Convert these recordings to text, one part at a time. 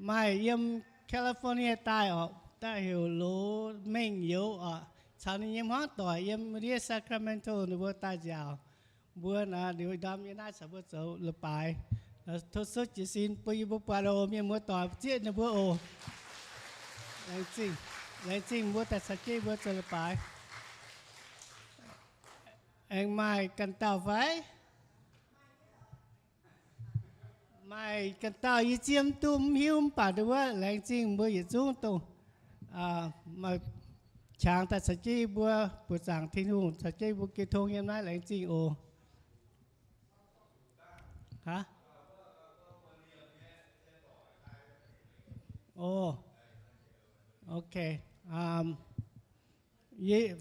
Maaih yiem California daaih orqc, daaih heuc Loz Mengh Youz orqc, caux ninh nyei hmuangv doic yiem ndiev Sacramento ninh mbuo daaih nziaauc. Mbuo naaiv ndorm yie naaiv caux mbuo zoux leiz-baaix. Tov souv jiez sin bun yie mbuo buatc oc, mienh muoz doic, zieqv ninh mbuo oc. Laengz zingh, laengz zingh mbuo daaih caux jienv mbuo zoux leiz-baaix. Aengx maaih ganh dauh fai? Maaih ganh dauh yie zieqv mv duqv mv hiuv mv baac ndau wuov laengz zingh mbuo yietc zungv dongh maaih qangx daaih caux jienv mbuo buoqc zaangc Tin-Hungh, caux jienv mbuo jiu tong yiem naaiv, laengz zingh oc. Aa, ok.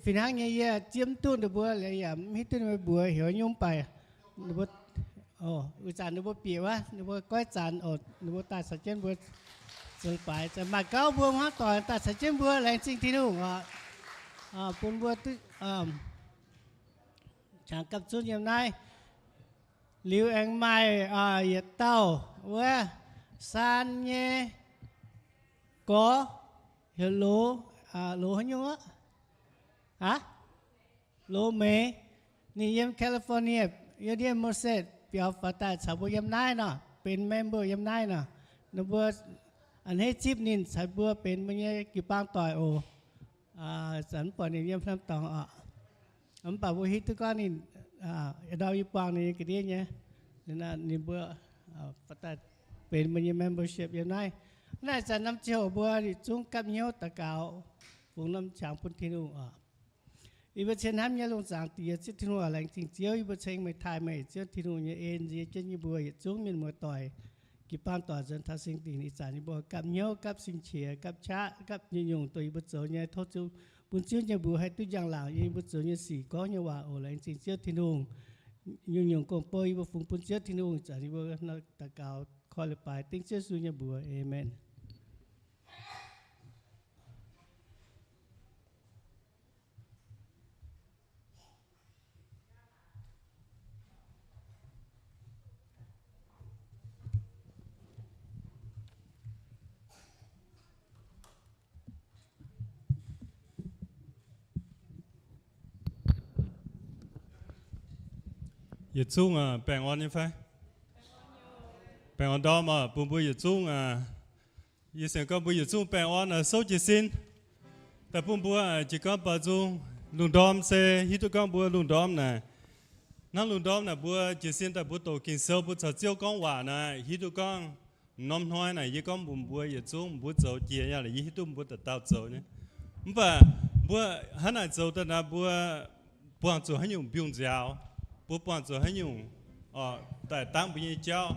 Fih hnangv nyei yie zieqv mv duqv ninh mbuo, yaac mv hiuv duqv ninh mbuo mbuox heuc nyungc, mv baac ninh mbuo, uix zanc ninh mbuo bieqc wuov, ninh mbuo goiv zanc oc, ninh mbuo daaih caux jienv mbuo zoux leiz-baaix. Maaih gauh mbuo hmuangv doic daaih caux jienv mbuo, laengz zingh Tin-Hungh oc. Bun mbuo duqv qangx gapv zunv yiem naaiv. Liuz aengx maaih yietc dauh wuov, Saan nyei gorx, heuc Loz, Loz haaix nyungc aqv? Aa, Loz Meix. Ninh yiem California, yiem ndiev Merced biaux faaux daaih caux mbuo yiem naaiv nor, benx member yiem naaiv nor. Ninh mbuo a'hneiv zipv ninh caux mbuo benx mbuo nyei jiu-baang doic oc. Zanc mv buatc ninh yiem haaix norm dorngx oc. Mv baac mbuo hiuv duqv gorngv ninh, ndau yie buangh ninh nyei ga'ndiev nyei, ninh mbuo benx mbuo nyei membership yiem naaiv. Naaiv zanc norm ziangh hoc mbuo yietc zungv gapv hnyouv daux gaux, fungx norm qangx bun Tin-Hungh oc. Yie mbuo cien hnamv nyei lungh zaangc Diex, Ziouv Tin-Hungh, laengz zingh Ziouv, yie mbuo ceng meih taaih meih Ziouv Tin-Hungh nyei en nziex jienv yie mbuo yietc zungv mienh muoz-doic, jiu-baang doic nzuonx taux singx dingc. Ih zanc yie mbuo gapv hnyouv, gapv sin-qiex, gapv qaqv, gapv nyungc-nyungc dongh yie mbuo zoux nyei. Tov Ziouv bun Ziouv nyei mbuox haih duqv njang-laangc yiem yie mbuo zoux nyei sic, gorngv nyei waac oc. Laengz zingh Ziouv Tin-Hungh. Nyungc-nyungc gong-bou yie mbuo fungx bun Ziouv Tin-Hungh. Ih zanc yie mbuo daux gaux koi leiz-baaix dengv Ziouv Yesu nyei mbuox. Aamen. Yietc zungv baengh orn nyei fai? Baengh orn ndorm oc, bun mbuo yietc zungv, yie sienx gorngv mbuo yietc zungv baengh orn, souv jiez sin. Daaih bun mbuo jiez gorngv baaux nzung. Lungh ndorm se hiuv duqv gorngv mbuo lungh ndorm naaic, hnangv lungh ndorm naaic mbuo jiez sin daaih mbuo doqc Ging-Sou, mbuo caux Ziouv gorngv waac naaic, hiuv duqv gorngv norm hnoi naaic yie gorngv mbuox mbuo yietc zungv, mbuo zoux jiex nyei lorqc, yie hiuv duqv mbuo dauh dauh zoux nyei. Mv baac mbuo hnangv naaic zoux daaih naaic, mbuo buangh zuqc haaix nyungc mbiungc nziaaux, mbuo buangh zuqc haaix nyungc daaih dangv mbuo nyei jauv,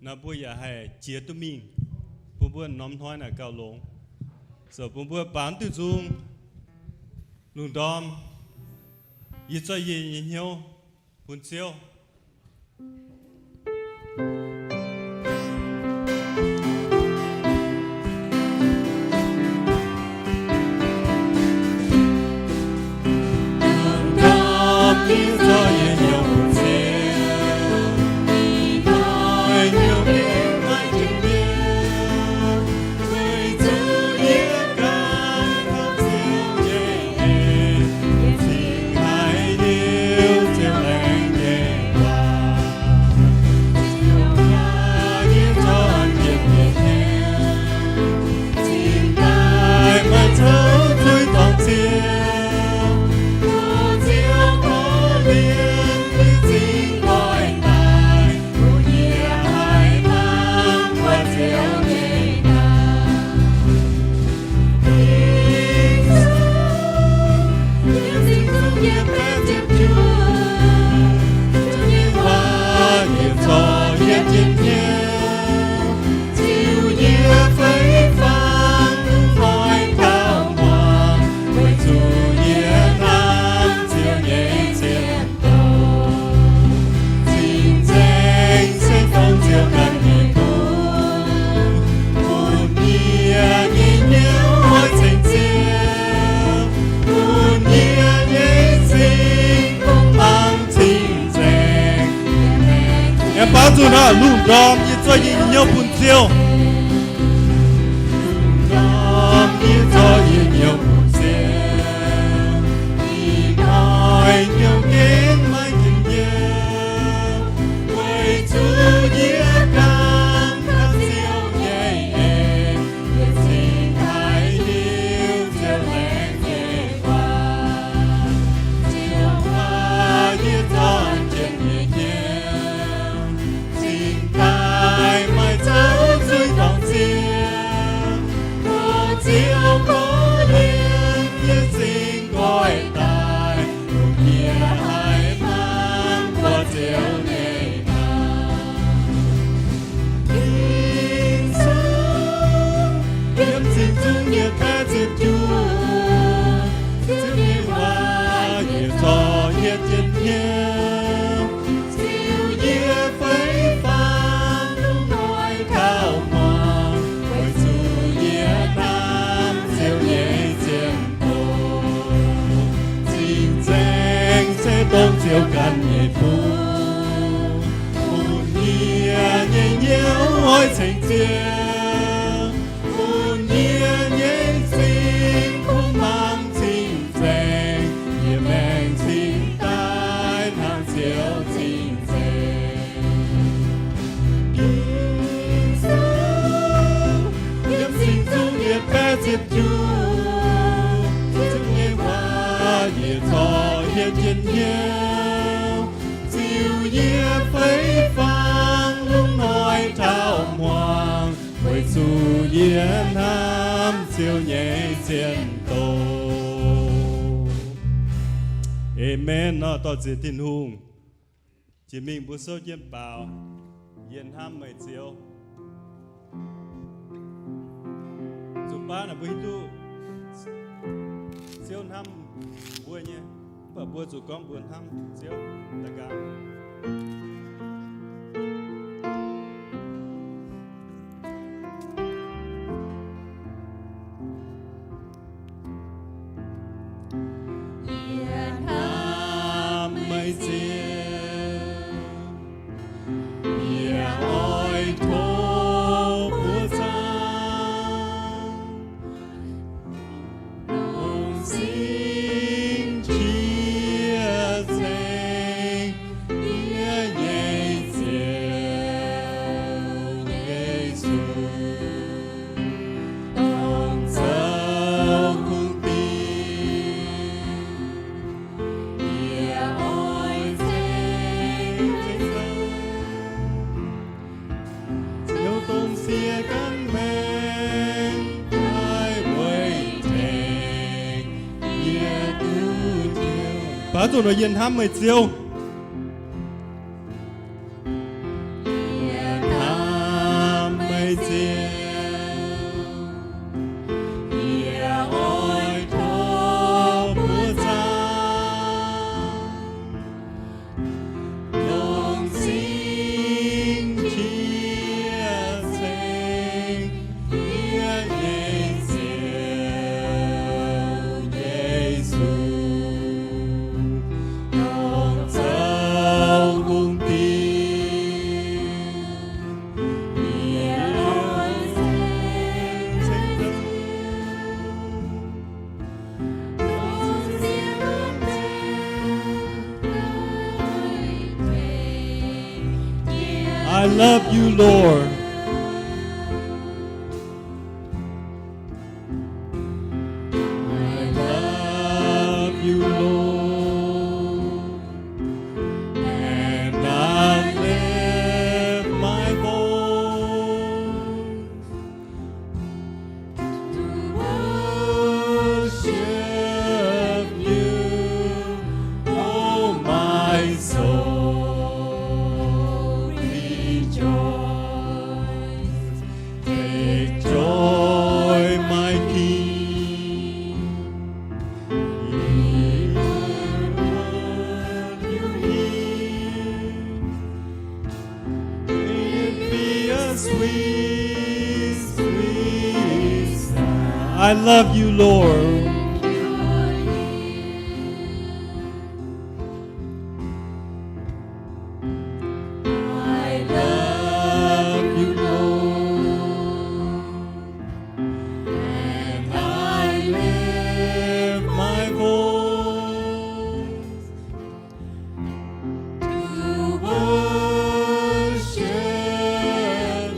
naaic mbuo yaac haih jiex duqv mingh, bun mbuo norm hnoi naaic gauh longx. Zoux bun mbuo baaux duqv nzung lungh ndorm, yie zorqv yie nyei hnyouv bun Ziouv. Aengx baaux nzung nor, lungh ndorm yie zorqv yie nyei hnyouv bun Ziouv. ceng Ziouv, bun yie nyei sin kungx mangc cing-nzengc, yie maengc cingx daaih hnangv Ziouv cing-nzengc. Ging-Sou, yiem singx zuqc yietc baeqv ziepc juqv, Ziouv nyei waac yie corc hietv jienv hnyouv, ziux yie fei fangx lungh hnoi taux hmuangx, weic zuqc yie hnamv Ziouv nyei zien doz. Aamen. Nor dorh ziex Tin-Hungh. Jiex mingh mbuo souv jienv baaux, Yie hnamv meih Ziouv. Zuqc baav naaic mbuo hiuv duqv Ziouv hnamv mbuo nyei, mv baac mbuo zuqc gorngv mbuo hnamv Ziouv daaih gaax. Yie hnamv meih Ziouv, yie oix tov mbuo zaangc. Dongh singx qiex ceng yie nyei Ziouv Yesu, dongh zoux kungx dingc, yie oix ceng Ziouv dongh siex gaanv maengc daaih weic tengx yie duqv Ziouv. Baaux zuqc nor, yie hnamv meih Ziouv. Yie hnamv meih Ziouv, yie oix tov mbuo zaangc. Dongh singx qiex ceng yie nyei Ziouv Yesu, dongh zoux kungx dingc, yie oix ceng Ziouv. I love you, Lord. I love you, Lord, and I lift my voice to worship you, O my soul, rejoice. Take joy, my King, in the word you hear. May it be a sweet, sweet sound. I love you, Lord. I love you, Lord, and I lift my voice to worship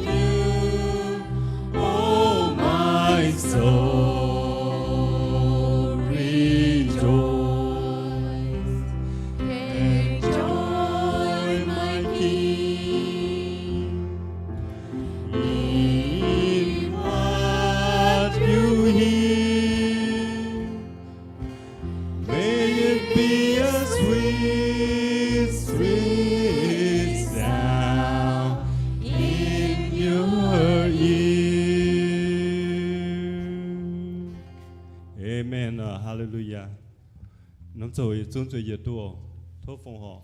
you, O my soul, rejoice. Take joy, my King, in what you hear. May it be a sweet, sweet sound in your ear. Amen. Hallelujah. Norm zoh zungv zueiz yietc duqv oc. Tov fongc horc.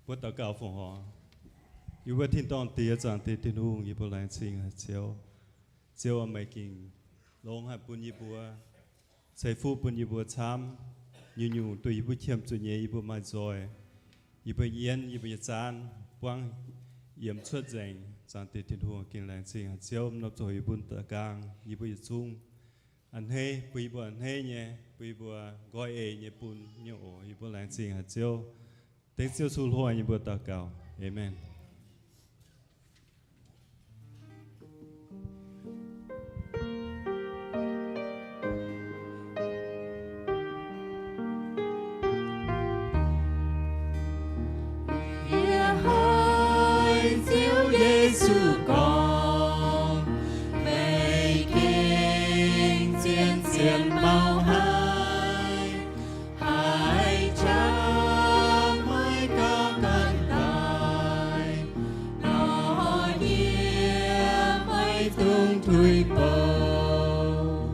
Mbuo daux gaux fongc horc. Yie mbuo tin-dorngh Diex, Zaangc Diex Tin-Hungh, yie mbuo laengz zingh haic Ziouv. Ziouv aac, meih gengh longx haic bun yie mbuo, ceix fuqv bun yie mbuo camv, nyungc-nyungc duih yie mbuo qiemx zuqc nyei yie mbuo maaih nzoih. yie mbuo yiem, yie mbuo nyei zaanv buangv yiemx cuotv nzengc. Zaangc Diex Tin-Hungh, gengh laengz zingh haic Ziouv, norm ziangh hoc yie mbuo daux nqaang, yie mbuo yietc zungv a'hneiv, bun yie mbuo a'hneiv nyei, bun yie mbuo nqoi eix nyei bun nyei oc. Yie mbuo laengz zingh haic Ziouv. Dengv Ziouv Yesu hluo yie mbuo daux gaux. Aamen. Yie haiz Ziouv Yesu gorngv, meih gengh zien-zien mau haiz, haiz qaqv maiv gauh ganh daaih, nor yie maiv dungx tuix bouc.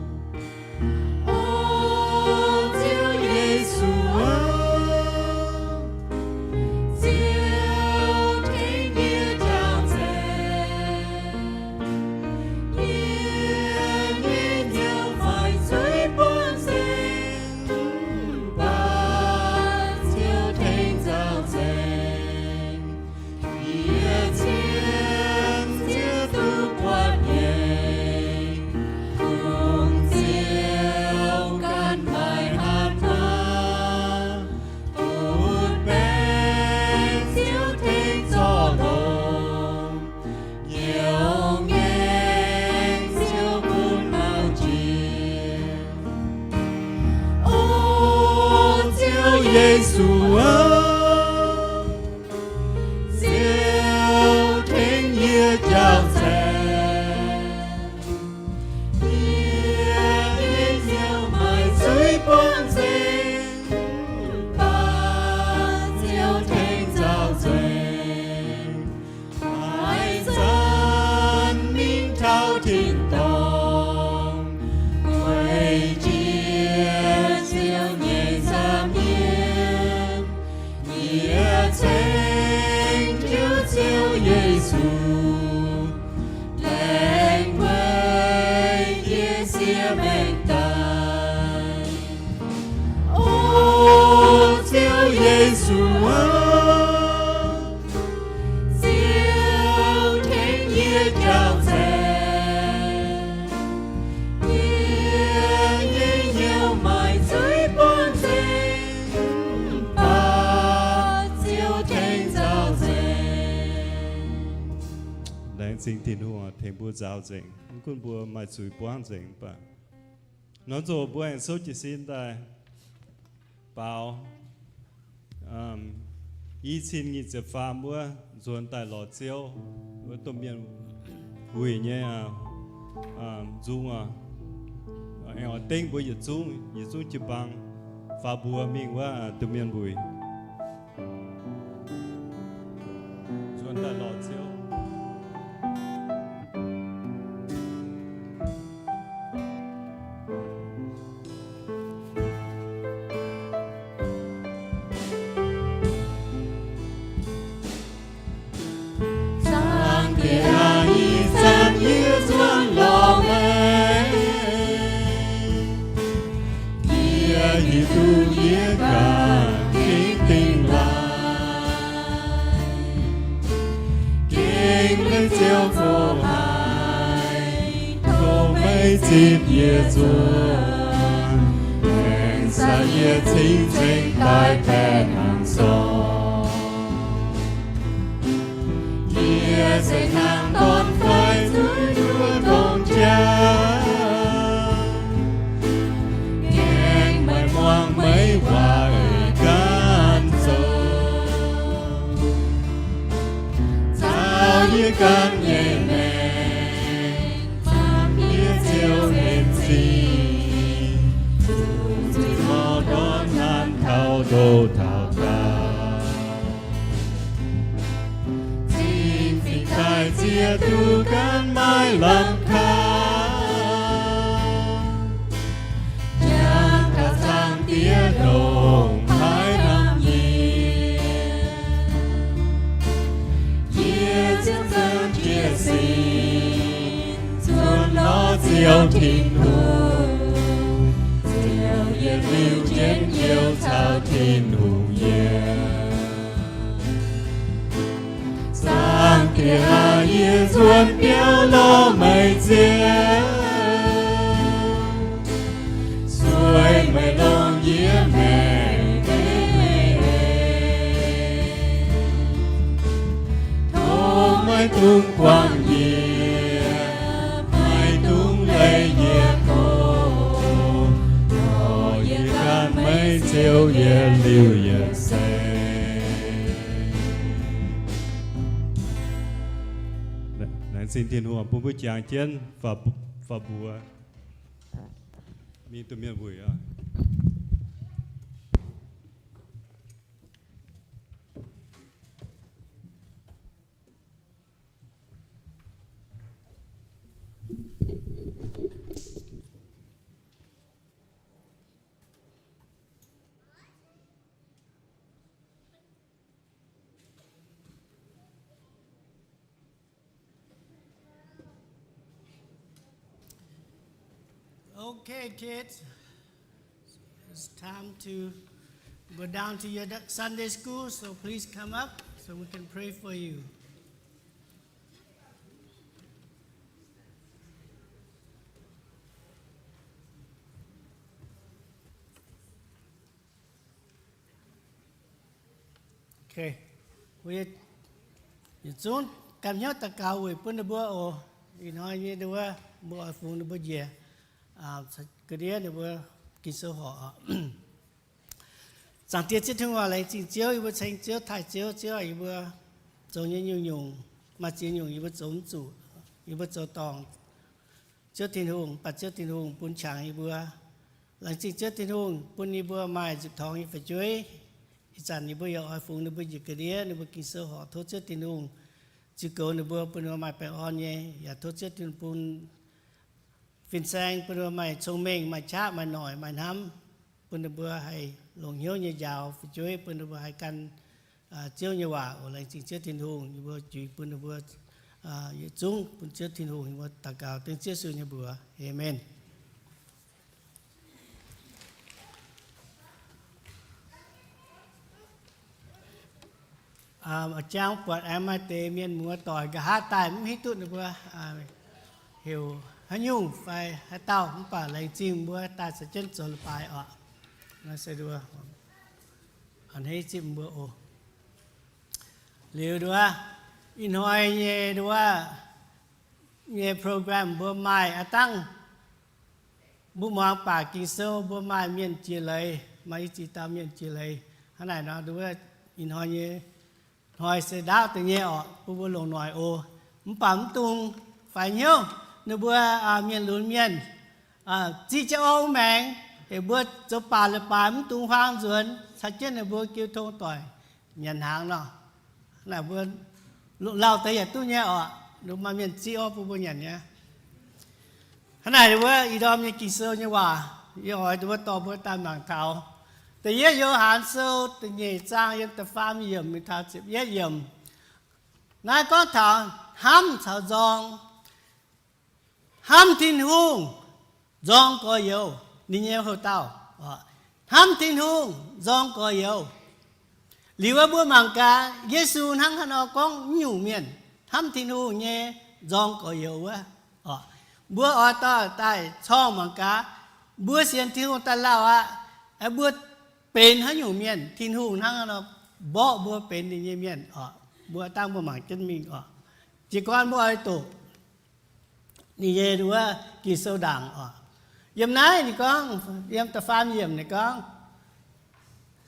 O Ziouv Yesu aac, Ziouv tengx yie jauv nzengc. Yie nyei hnyouv maaih zuiz buangv nzengc, mv baac Ziouv tengx nzauh nzengc. Yie cien Ziouv duqv buatc nyei, kungx Ziouv ganh maaih hatc maaz, butv baengc Ziouv tengx zorqv longc, nyouz ngaengc Ziouv gunv maux jiex. O Ziouv Yesu aac, Ziouv tengx yie jauv nzengc. Yie nyei hnyouv maaih zuiz buangv nzengc, mv baac Ziouv tengx nzauh nzengc. Haaix zanc mingh taux tin-dorngh, gueic jiex Ziouv nyei nza'hmien, yie ceng jienv Ziouv Yesu, laengz weic yie siev maengc daaih. O Ziouv Yesu aac, Ziouv tengx yie jauv nzengc. Yie nyei hnyouv maaih zuiz buangv nzengc, mv baac Ziouv tengx nzauh nzengc. Laengz zingh Tin-Hungh tengx mbuo nzauh nzengc. Mv gunv mbuo maaih zuiz buangv nzengc mv baac, norm ziangh hoc mbuo aengx souv jiez sin daaih baaux i cin nyic ziepc faam wuov nzuonx daaih lorz Ziouv wuov domh mienh wuic nyei nzung oc. Aengx oix dengv mbuo yietc zungv, yietc zungv jiu-baang faaux mbuox mingh wuov domh mienh wuic. Nzuonx daaih lorz Ziouv. Zaangc Diex aac, ih zanc yie nzuonx lorz meih, yie hiuv duqv yie ganh gengh dingh laaix, gengh meih Ziouv fo haic, tov meih zipv yie nzuonx, aengx saah yie cing-nzengc daaih baeqc hnangv sorng. Yie se hnangv dorn-faix zuqc nduov dongh jaax, gaengh maaih muangx meih waac ganh zoux. Nzaaux yie ganh nyei maengc, baamh mienh Ziouv benx zingh, zuqc zuiz mauh ndortv nanv taux ndoh taux daauh. Cing-Nzengc daaih ziex duqv ganh maaih lamh kaav, jangx taux Zaangc Diex ndongc haaix hnamv nyei. Yie ziouc nzuonx jiez sin nzuonx lorz Ziouv Tin-Hungh, Ziouv yietc liuz jienv hnyouv caux Tin-Hungh yiem. Yie nzuonx biauv lorz meih Ziouv, sueih meih longx yie maengc deix. Tov maiv dungx guangc yie, maiv dungx leih yie go, dorh yie gan meih Ziouv yietc liuz yietc seix. Laengz zingh Tin-Hungh bun mbuo jangx jienv faaux mbuox mingh duqv mienh wuic oc. Okay, kids, it's time to go down to your Sunday school, so please come up so we can pray for you. Mbuo yietc zungv ganh hnyouv daux gaux weic bun ninh mbuo oc. Ih hnoi nyei ninh mbuo, mbuo oix fungx ninh mbuo njiec ga'ndiev ninh mbuo Ging-Sou horc. Zaangc Diex Ziouv Tin-Hungh, laengz zingh Ziouv, yie mbuo ceng Ziouv, taaih Ziouv. Ziouv aac, yie mbuo zoux nyei nyungc-nyungc maaih ziex nyungc yie mbuo zoux mv zuqc, yie mbuo zoux dorngc Ziouv Tin-Hungh. Mv baac Ziouv Tin-Hungh bun qangx yie mbuo. Laengz zingh Ziouv Tin-Hungh bun yie mbuo maaih nzipc torngx nyei fu'jueiv. Ih zanc yie mbuo yaac oix fungx ninh mbuo njiec ga'ndiev ninh mbuo Ging-Sou horc. Tov Ziouv Tin-Hungh ziux goux ninh mbuo, bun ninh mbuo maaih baengh orn nyei. Yaac tov Ziouv Tin-Hungh bun fin-saeng bun ninh mbuo maaih cong-mengh, maaih qaqv, maaih noic, maaih hnamv, bun ninh mbuo haih longc hnyouv nyei njaaux fu'jueiv, bun ninh mbuo haih gan Ziouv nyei waac oc. Laengz zingh Ziouv Tin-Hungh, yie mbuo juix bun ninh mbuo yietc zungv bun Ziouv Tin-Hungh. Yie mbuo daux gaux dengv Ziouv Yesu nyei mbuox. Aamen. Jangx buatc aengx maaih deix mienh muoz doic nqa'haav daaih mv hiuv duqv ninh mbuo heuc haaix nyungc fai haaix dauh, mv baac laengz zingh mbuo daaih caux jienv zoux leiz-baaix oc. Naaiv se nduov, a'hneiv zipv mbuo oc. Liuz nduov, ih hnoi nyei nduov nyei program mbuo maaih aav dangh mbuo muangx baac Ging-Sou mbuo maaih mienh jiex leiz, maaih i ziex dauh mienh jiex leiz. Hnangv naaic nor nduov, ih hnoi nyei hnoi se ndaauv deix nyei oc, bun mbuo longc noic oc. Mv baac mv dungx faix hnyouv. Ninh mbuo mienh lunx mienh ziqv jienv orv maengx, heuc mbuo zoux baac leiz-baaix mv dungx huaang nzuonx, caux jienv ninh mbuo jiu tong doic nyanc hnaangx nor. Naaic mbuo longc lauh deix yaac duqv nyei oc. Maaih mienh ziqv orv bun mbuo nyanc nyei. Hnangv naaic wuov ih ndorm nyei Ging-Sou nyei waac, yie oix wuov dorh mbuo daaih mangc taux Da'yietv Yo^han Sou da'nyeic zaang yiem da'faam yiemc mingh taux ziepc yietv yiemc. Naaiv gorngv taux hnamv caux nzorng. Hnamv Tin-Hungh, nzorng gorx-youz. Ninh nyei houx-dauh, hnamv Tin-Hungh, nzorng gorx-youz. Liuz wuov mbuo mangc gaax, Yesu hnangv haaix nor gorngv nyungc mienh hnamv Tin-Hungh nyei nzorng gorx-youz wuov. Mbuo oix dorh daaih corngh mangc gaax, mbuo sienx Tin-Hungh daaih lauh aqv, mbuo benx haaix nyungc mienh, Tin-Hungh hnangv haaix nor mborqv mbuo benx ninh nyei mienh oc. Mbuo dangh mbuo mangc jienv mingh oc. Jiez gorn mbuo oix doqc ninh nyei wuov Ging-Sou ndaangc oc. Yiem naaiv ninh gorngv, yiem da'faam yiemc ninh gorngv,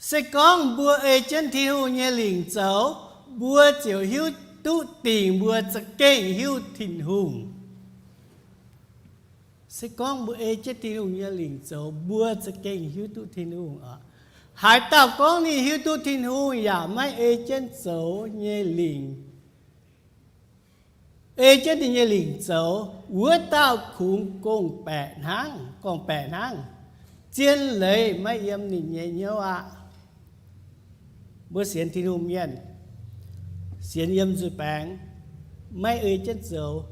se gorngv mbuo ei jienv Tin-Hungh nyei lingc zoux, mbuo ziouc hiuv duqv dingc mbuo za'gengh hiuv Tin-Hungh. Se gorngv mbuo ei jienv Tin-Hungh nyei lingc zoux, mbuo za'gengh hiuv duqv Tin-Hungh oc. Haaix dauh gorngv ninh hiuv duqv Tin-Hungh yaac maiv ei jienv zoux nyei lingc, ei jienv ninh nyei lingc zoux, wuov dauh kungx gorngv-baeqc hnangv, gorngv-baeqc hnangv, zien leiz maiv yiem ninh nyei hnyouv aqv. Mbuo sienx Tin-Hungh mienh, sienx yiem nzuih baengx, maiv ei jienv zoux.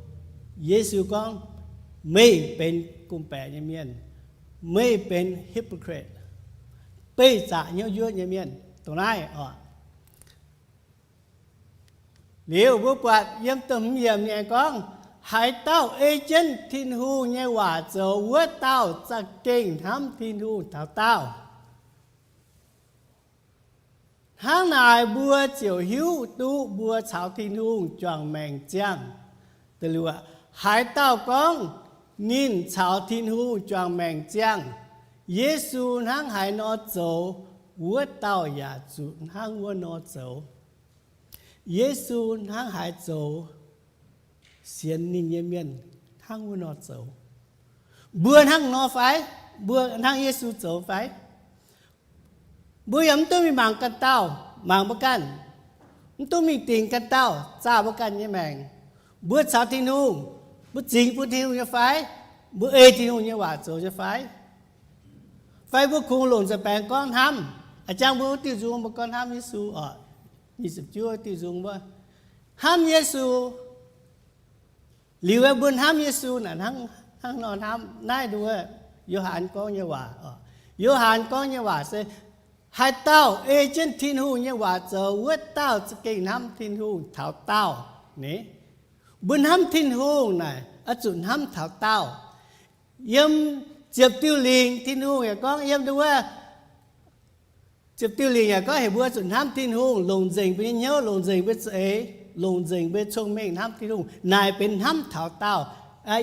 Yesu gorngv, meih benx gorngv-baeqc nyei mienh, meih benx hypocrite, beih zaqc hnyouv njuov nyei mienh. Dongh naaiv oc. Liuz mbuo buatc yiem da'hmz yiemc ninh gorngv, haaix dauh ei jienv Tin-Hungh nyei waac zoux, wuov dauh za'gengh hnamv Tin-Hungh taux daauh. Hnangv naaic mbuo ziouc hiuv duqv mbuo caux Tin-Hungh juangc maengc ziangh. Haaix dauh gorngv ninh caux Tin-Hungh juangc maengc ziangh, Yesu hnangv haaix nor zoux, wuov dauh yaac zuqc hnangv wuov nor zoux. Yesu hnangv haaix zoux, sienx ninh nyei mienh hnangv wuov nor zoux. Mbuo hnangv nor fai? Mbuo hnangv Yesu zoux fai? Mbuo yaac mv duqv mingh mangc ganh dauh, mangc mbuo ganh, mv duqv mingh dingc ganh dauh zaah mbuo ganh nyei maengc. Mbuo caux Tin-Hungh, mbuo zingx bun Tin-Hungh nyei fai? Mbuo ei Tin-Hungh nyei waac zoux nyei fai? Fai mbuo kungx longc nza'baengx gorngv hnamv, a'jang mbuo wuov diuh nzung mbuo gorngv hnamv Yesu oc, nyic ziepc juov diuh nzung wuov, hnamv Yesu. Liuz mbuo hnamv Yesu naaic hnangv nor hnamv naaiv nduov, Yo^han gorngv nyei waac. Yo^han gorngv nyei waac se, haaix dauh ei jienv Tin-Hungh nyei waac zoux, wuov dauh za'gengh hnamv Tin-Hungh taux daauh. Mbuo hnamv Tin-Hungh naaic oix zuqc hnamv taux daauh. Yiem ziepc diuh lingc Tin-Hungh yaac gorngv yiem nduov, ziepc diuh lingc yaac gorngv heuc mbuo zuqc hnamv Tin-Hungh, longc nzengc mbuo nyei hnyouv, longc nzengc mbuo za'eix, longc nzengc mbuo cong-mengh hnamv Tin-Hungh. Naaic benx hnamv taux daauh.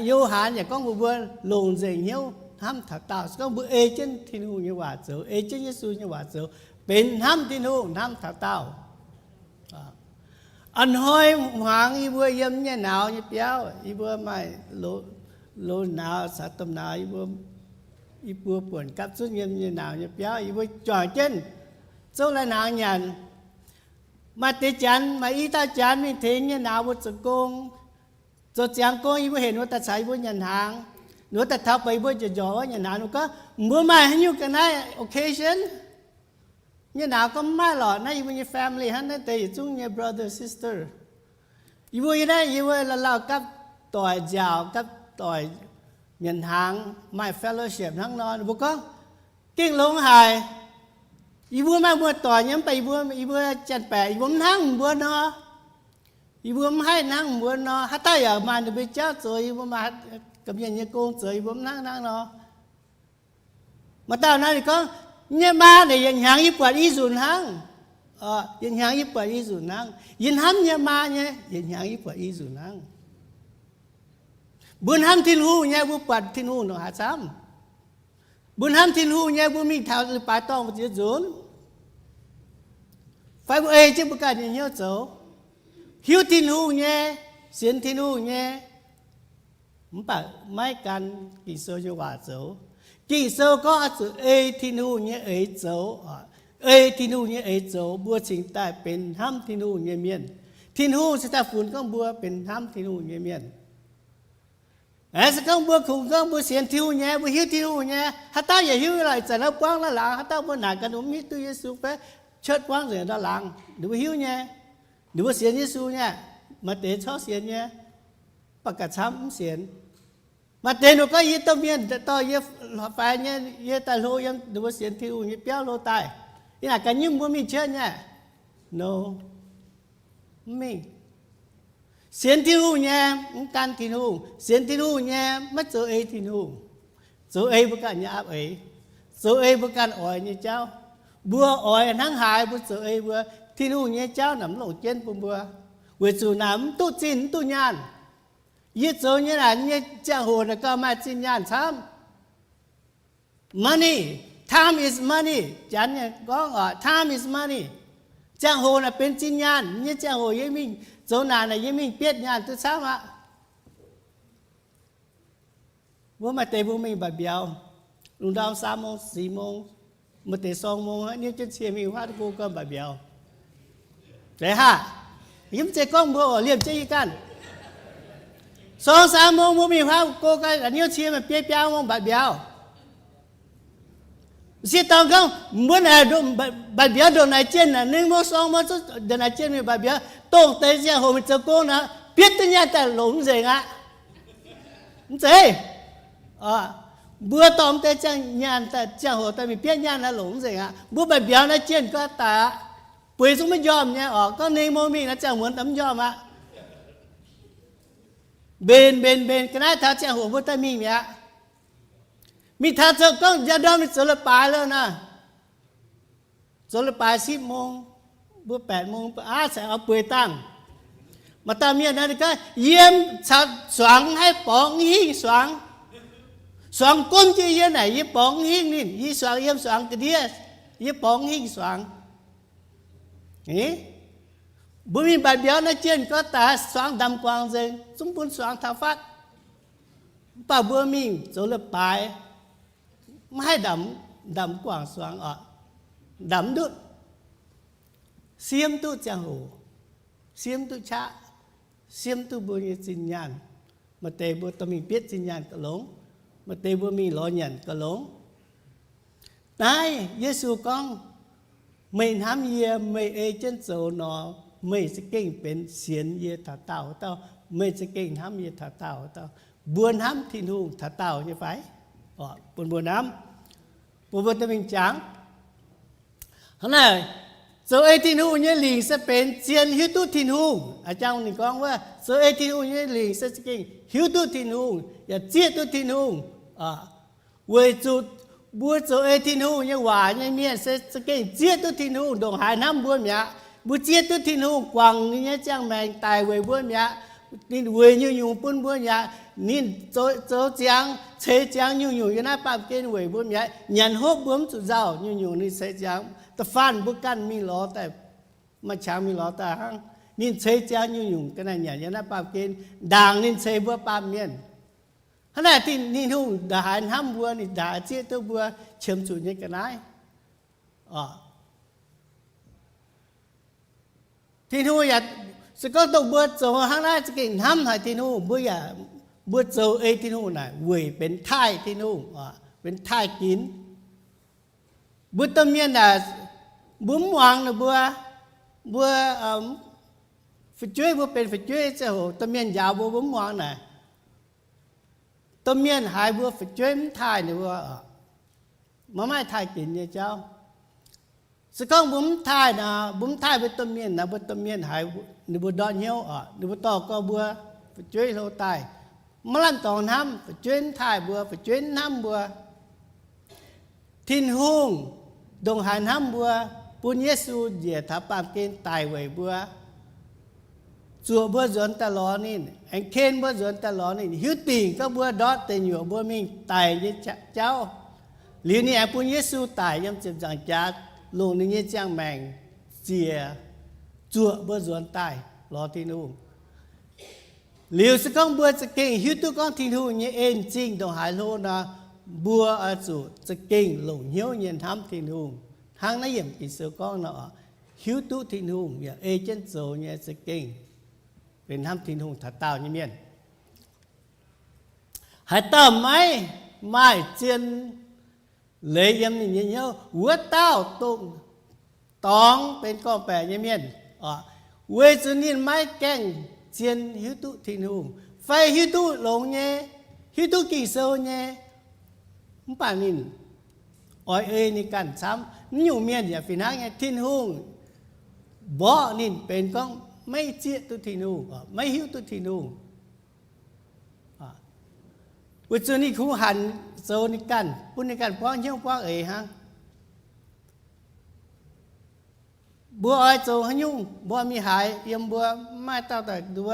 Yo^han yaac gorngv mbuox mbuo longc nzengc hnyouv hnamv taux daauh. Se gorngv mbuo ei jienv Tin-Hungh nyei waac zoux, ei jienv Yesu nyei waac zoux, benx hnamv Tin-Hungh, hnamv taux daauh. A'hnoi hmuangx yie mbuo yiem nyei nauz nyei biauv, yie mbuo maaih loz-nauz caux domh nauz, yie mbuo buonc gapv zunv yiem nyei nauz nyei biauv, yie mbuo juangc jienv zouv lai-hnaangx nyanc. Maaih deix janx, maaih i dauh janx mingh tengx nyei nauz mbuo zoux gong. Zoux ziangx gong yie mbuo heuc ninh mbuo daaih caux yie mbuo nyanc hnaangx. Ninh mbuo daaih taux baac yie mbuo njorc wuov nyanc hnaangx, ninh mbuo gorngv, mbuo maaih haaix nyungc ga'naaiv occasion? Nyei nauz gorngv, mv maaih lorqc, naaiv yie mbuo nyei family hnangv, naaiv deix yietc zungv nyei brother sister. Yie mbuo yie naaiv yie mbuo lauh lauh gapv doic nziaauc, gapv doic nyanc hnaangx, maaih fellowship hnangv nor. Ninh mbuo gorngv, gengh longx haic. Yie mbuo maaih muoz-doic nyei, mv baac yie mbuo, yie mbuo janx-baeqc yie mbuo mv hnangv mbuo nor. Yie mbuo mv haih hnangv mbuo nor. Haaix dauh yaac maaih ninh mbuo jauv zoux, yie mbuo maaih ga'mienh nyei gong zoux, yie mbuo mv hnangv hnangv nor. Maaih dauh naaiv ninh gorngv, nyei maa naaic yietc hnyangx yie buatc i nzunc hnangv. Yietc hnyangx yie buatc i nzunc hnangv. Yie hnamv nyei maa nyei, yietc hnyangx yie buatc i nzunc hnangv. Mbuo hnamv Tin-Hungh nyei, mbuo buatc Tin-Hungh ndongc haaix camv? Mbuo hnamv Tin-Hungh nyei, mbuo mingh taux leiz-baaix dorngh mbu'ziex nzunc, fai mbuo ei jienv mbuo ganh nyei hnyouv zoux, hiuv Tin-Hungh nyei, sienx Tin-Hungh nyei, mv baac maiv gan Ging-Sou nyei waac zoux. Ging-Sou gorngv oix zuqc ei Tin-Hungh nyei eix zoux. Ei Tin-Hungh nyei eix zoux, mbuo cingx daaih benx hnamv Tin-Hungh nyei mienh. Tin-Hungh cingx daaih funx gorngv mbuo benx hnamv Tin-Hungh nyei mienh. Se gorngv mbuo kungx gorngv mbuo sienx Tin-Hungh nyei, mbuo hiuv Tin-Hungh nyei, haaix dauh yaac hiuv, laaix zanc naaiv buangv naaiv laangz, haaix dauh mbuo naaic ganh mv hiuv duqv Yesu fai church buangv nzengc ndau laangz, ninh mbuo hiuv nyei, ninh mbuo sienx Yesu nyei. Maaih deix corc sienx nyei, mv baac gauh camv mv sienx. Maaih deix ninh gorngv, yie domh mienh dorh yie faix nyei, yie daaih hlo yiem ninh mbuo sienx Tin-Hungh nyei biauv hlo daaih, yie naaic ganh nyimv mbuo mingh church nyei. No, mv mingh. Sienx Tin-Hungh nyei mv gan Tin-Hungh. Sienx Tin-Hungh nyei maiv zoux ei Tin-Hungh, zoux ei mbuo ganh nyei aapv eix, zoux ei mbuo ganh oix nyei jauv. Mbuo oix hnangv haaix mbuo zoux ei mbuo, Tin-Hungh nyei jauv naaic mv longc jienv bun mbuo, weic zuqc naaic mv duqv zinh mv duqv nyaanh. Yie zoux nyei naaic nyei ziangh hoc naaic gauh maaih zinh nyaanh camv. Money, time is money. Janx gorngv oc, time is money. Ziangh hoc naaic benx zinh nyaanh. Nyei ziangh hoc yie mingh zoux naaic, naaic yie mingh bietv nyaanh duqv camv aqv. Mbuo maaih deix mbuo mingh mba'biaux, lungh ndorm สามโมง สี่โมง, maaih deix สองโมง hniev jienv cie mingh huaav duqv go gau mba'biaux. Zeiz haac? Yie mv zeiz gorngv mbuo oc, liemh jienv yie ganh. สองสามโมง mbuo mingh huaav go gau, hniev cie mingh biei biaa โมง mba'biaux. Sieqv dorn gorngv, mbuo naaic mba'biaux ndongc naaic jienh, ninh mbuo สองโมง ndongc naaic jienh mingh mba'biaux, dongh deix ziangh hoc mingh zoux gong naaic, bietv duqv nyaanh daaih longc mv nzengc aqv. Mv zeiz. Mbuo dorh mv deix ziangh nyaanh, ziangh hoc daaih mingh bietv nyaanh naaic longc mv nzengc aqv. Mbuo mba'biaux naaiv jienh gau daic aqv. Bueix zungv maiv njormh nyei oc. Gorngv nengh mong mingh naaiv ziangh muonz daaih mv njormh aqv. Mbenc, mbenc, mbenc ga'naaiv taux ziangh hoc mbuo daaih mingh mi'aqv. Mingh taux zoux gorngv njang ndorm ninh zoux leiz-baaix lorqc naaic. Zoux leiz-baaix สิบโมง, mbuo แปดโมง mbuo aav caux oix bueix dangh. Maaih dauh mienh naaic ninh gorngv, yiem caux suangx haih borngz hingh suangx. Suangx gomv jienv yie naaic, yie borngz hingh ninh. Yie suangx yiem suangx ga'ndiev, yie borngz hingh suangx. Mbuo mingh mbatc mbiauz naaiv jienh gorngv daaih suangx ndamc guangc nzengc, zungv bun suangx taux fatv. Mv baac mbuo mingh zoux leiz-baaix, maiv haih ndamc, ndamc guangc suangx oc. Ndamc mv ndutv. Siemv duqv ziangh hoc, siemv duqv qaqv, siemv duqv mbuo nyei zinh nyaanh. Maaih deix mbuo dorh mingh bietv zinh nyaanh gauh longx, maaih deix mbuo mingh lorz nyanc gauh longx. Naaiv Yesu gorngv, meih hnamv yie, meih ei jienv zoux nor, meih za'gengh benx sienx yie taux daauh wuov dauh. Meih za'gengh hnamv yie taux daauh wuov dauh. Mbuo hnamv Tin-Hungh taux daauh nyei fai? Bun mbuo hnamv, bun mbuo dorh mingh jangx. Hnangv naaic, zoux ei Tin-Hungh nyei lingc se benx zien hiuv duqv Tin-Hungh. A'jang ninh gorngv wuov, zoux ei Tin-Hungh nyei lingc se za'gengh hiuv duqv Tin-Hungh yaac zieqv duqv Tin-Hungh. Weic zuqc mbuo zoux ei Tin-Hungh nyei waac nyei mienh se za'gengh zieqv duqv Tin-Hungh, ndongc haaix hnamv mbuo mi'aqv. Mbuo zieqv duqv Tin-Hungh guangc ninh nyei ziangh maengc daic weic mbuo mi'aqv. Ninh weic nyungc-nyungc bun mbuo mi'aqv. Ninh zoux ziangx, ceix ziangx nyungc-nyungc yiem naaiv baamh gen weic mbuo mi'aqv. Nyanc hopv mbuo mv zuqc nzauh, nyungc-nyungc ninh ceix ziangx. Da'faanh mbuo ganh mingh lorz daaih, maaih qangx mingh lorz daaih hnangv. Ninh ceix ziangx nyungc-nyungc ga'naaiv nyanc yiem naaiv baamh gen, ndaangc ninh ceix mbuo baamh mienh. Hnangv naaic, Tin-Hungh ndongc haaix hnamv mbuo, ninh ndongc haaix zieqv duqv mbuo qiemx zuqc nyei ga'naaiv. Tin-Hungh yaac, se gorngv dongh mbuo zoux hnangv naaiv za'gengh hnamv haic Tin-Hungh, mbuo yaac, mbuo zoux ei Tin-Hungh naaic weic benx taaih Tin-Hungh, benx taaih ginx. Mbuo domh mienh naaic, mbuo mv muangx ninh mbuo, mbuo fu'jueiv, mbuo benx fu'jueiv ziangh hoc domh mienh njaaux mbuo, mbuo mv muangx naaic, domh mienh haiz mbuo fu'jueiv mv taaih ninh mbuo, maiv maaih taaih ginx nyei jauv. Se gorngv mbuo mv taaih nor, mbuo mv taaih mbuo domh mienh nor, mbuo domh mienh haiz ninh mbuo ndortv hnyouv oc, ninh mbuo dorh gorx mbuo fu'jueiv hlo daaih, maiv lamh dorngx hnamv, fu'jueiv mv taaih mbuo, fu'jueiv mv hnamv mbuo. Tin-Hungh ndongc haaix hnamv mbuo, bun Yesu njiec taux baamh gen daic weic mbuo, zuoqc mbuo nzuonx daaih lorz ninh, aengx ken mbuo nzuonx daaih lorz ninh, hiuv dingc gorngv mbuo ndortv deic nyuoqc mbuo mingh daic nyei jauv. Liuz ninh aengx bun Yesu daic yiem ziepc nzaangc jaax, longc ninh nyei ziangh maengc ziec zuoqc mbuo nzuonx daaih lorz Tin-Hungh. Liuz se gorngv mbuo za'gengh hiuv duqv gorngv Tin-Hungh nyei en-zingh ndongc haaix hlo nor, mbuo oix zuqc za'gengh longc hnyouv nyei hnamv Tin-Hungh. Hnangv naaiv yiemc Ging-Sou gorngv nor, hiuv duqv Tin-Hungh yaac ei jienv zoux nyei za'gengh benx hnamv Tin-Hungh taux daauh nyei mienh. Haaix dauh maiv maaih zien leiz yiem ninh nyei hnyouv, wuov dauh dongh dorngx benx gorngv-baeqc nyei mienh, weic zuqc ninh maiv gaengh zien hiuv duqv Tin-Hungh, fai hiuv duqv longx nyei, hiuv duqv Ging-Sou nyei, mv baac ninh oix ei ninh ganh camv. Mv nyungc mienh yaac fih hnangv nyei, Tin-Hungh mborqv ninh benx gorngv maiv zieqv duqv Tin-Hungh, maiv hiuv duqv Tin-Hungh. Weic zuqc ninh kungx hanc zoux ninh ganh, bun ninh ganh buangv hnyouv buangv eix hnangv. Mbuo oix zoux haaix nyungc, mbuo mingh haaix, yiem mbuo maiv maaih dauh daaih nduov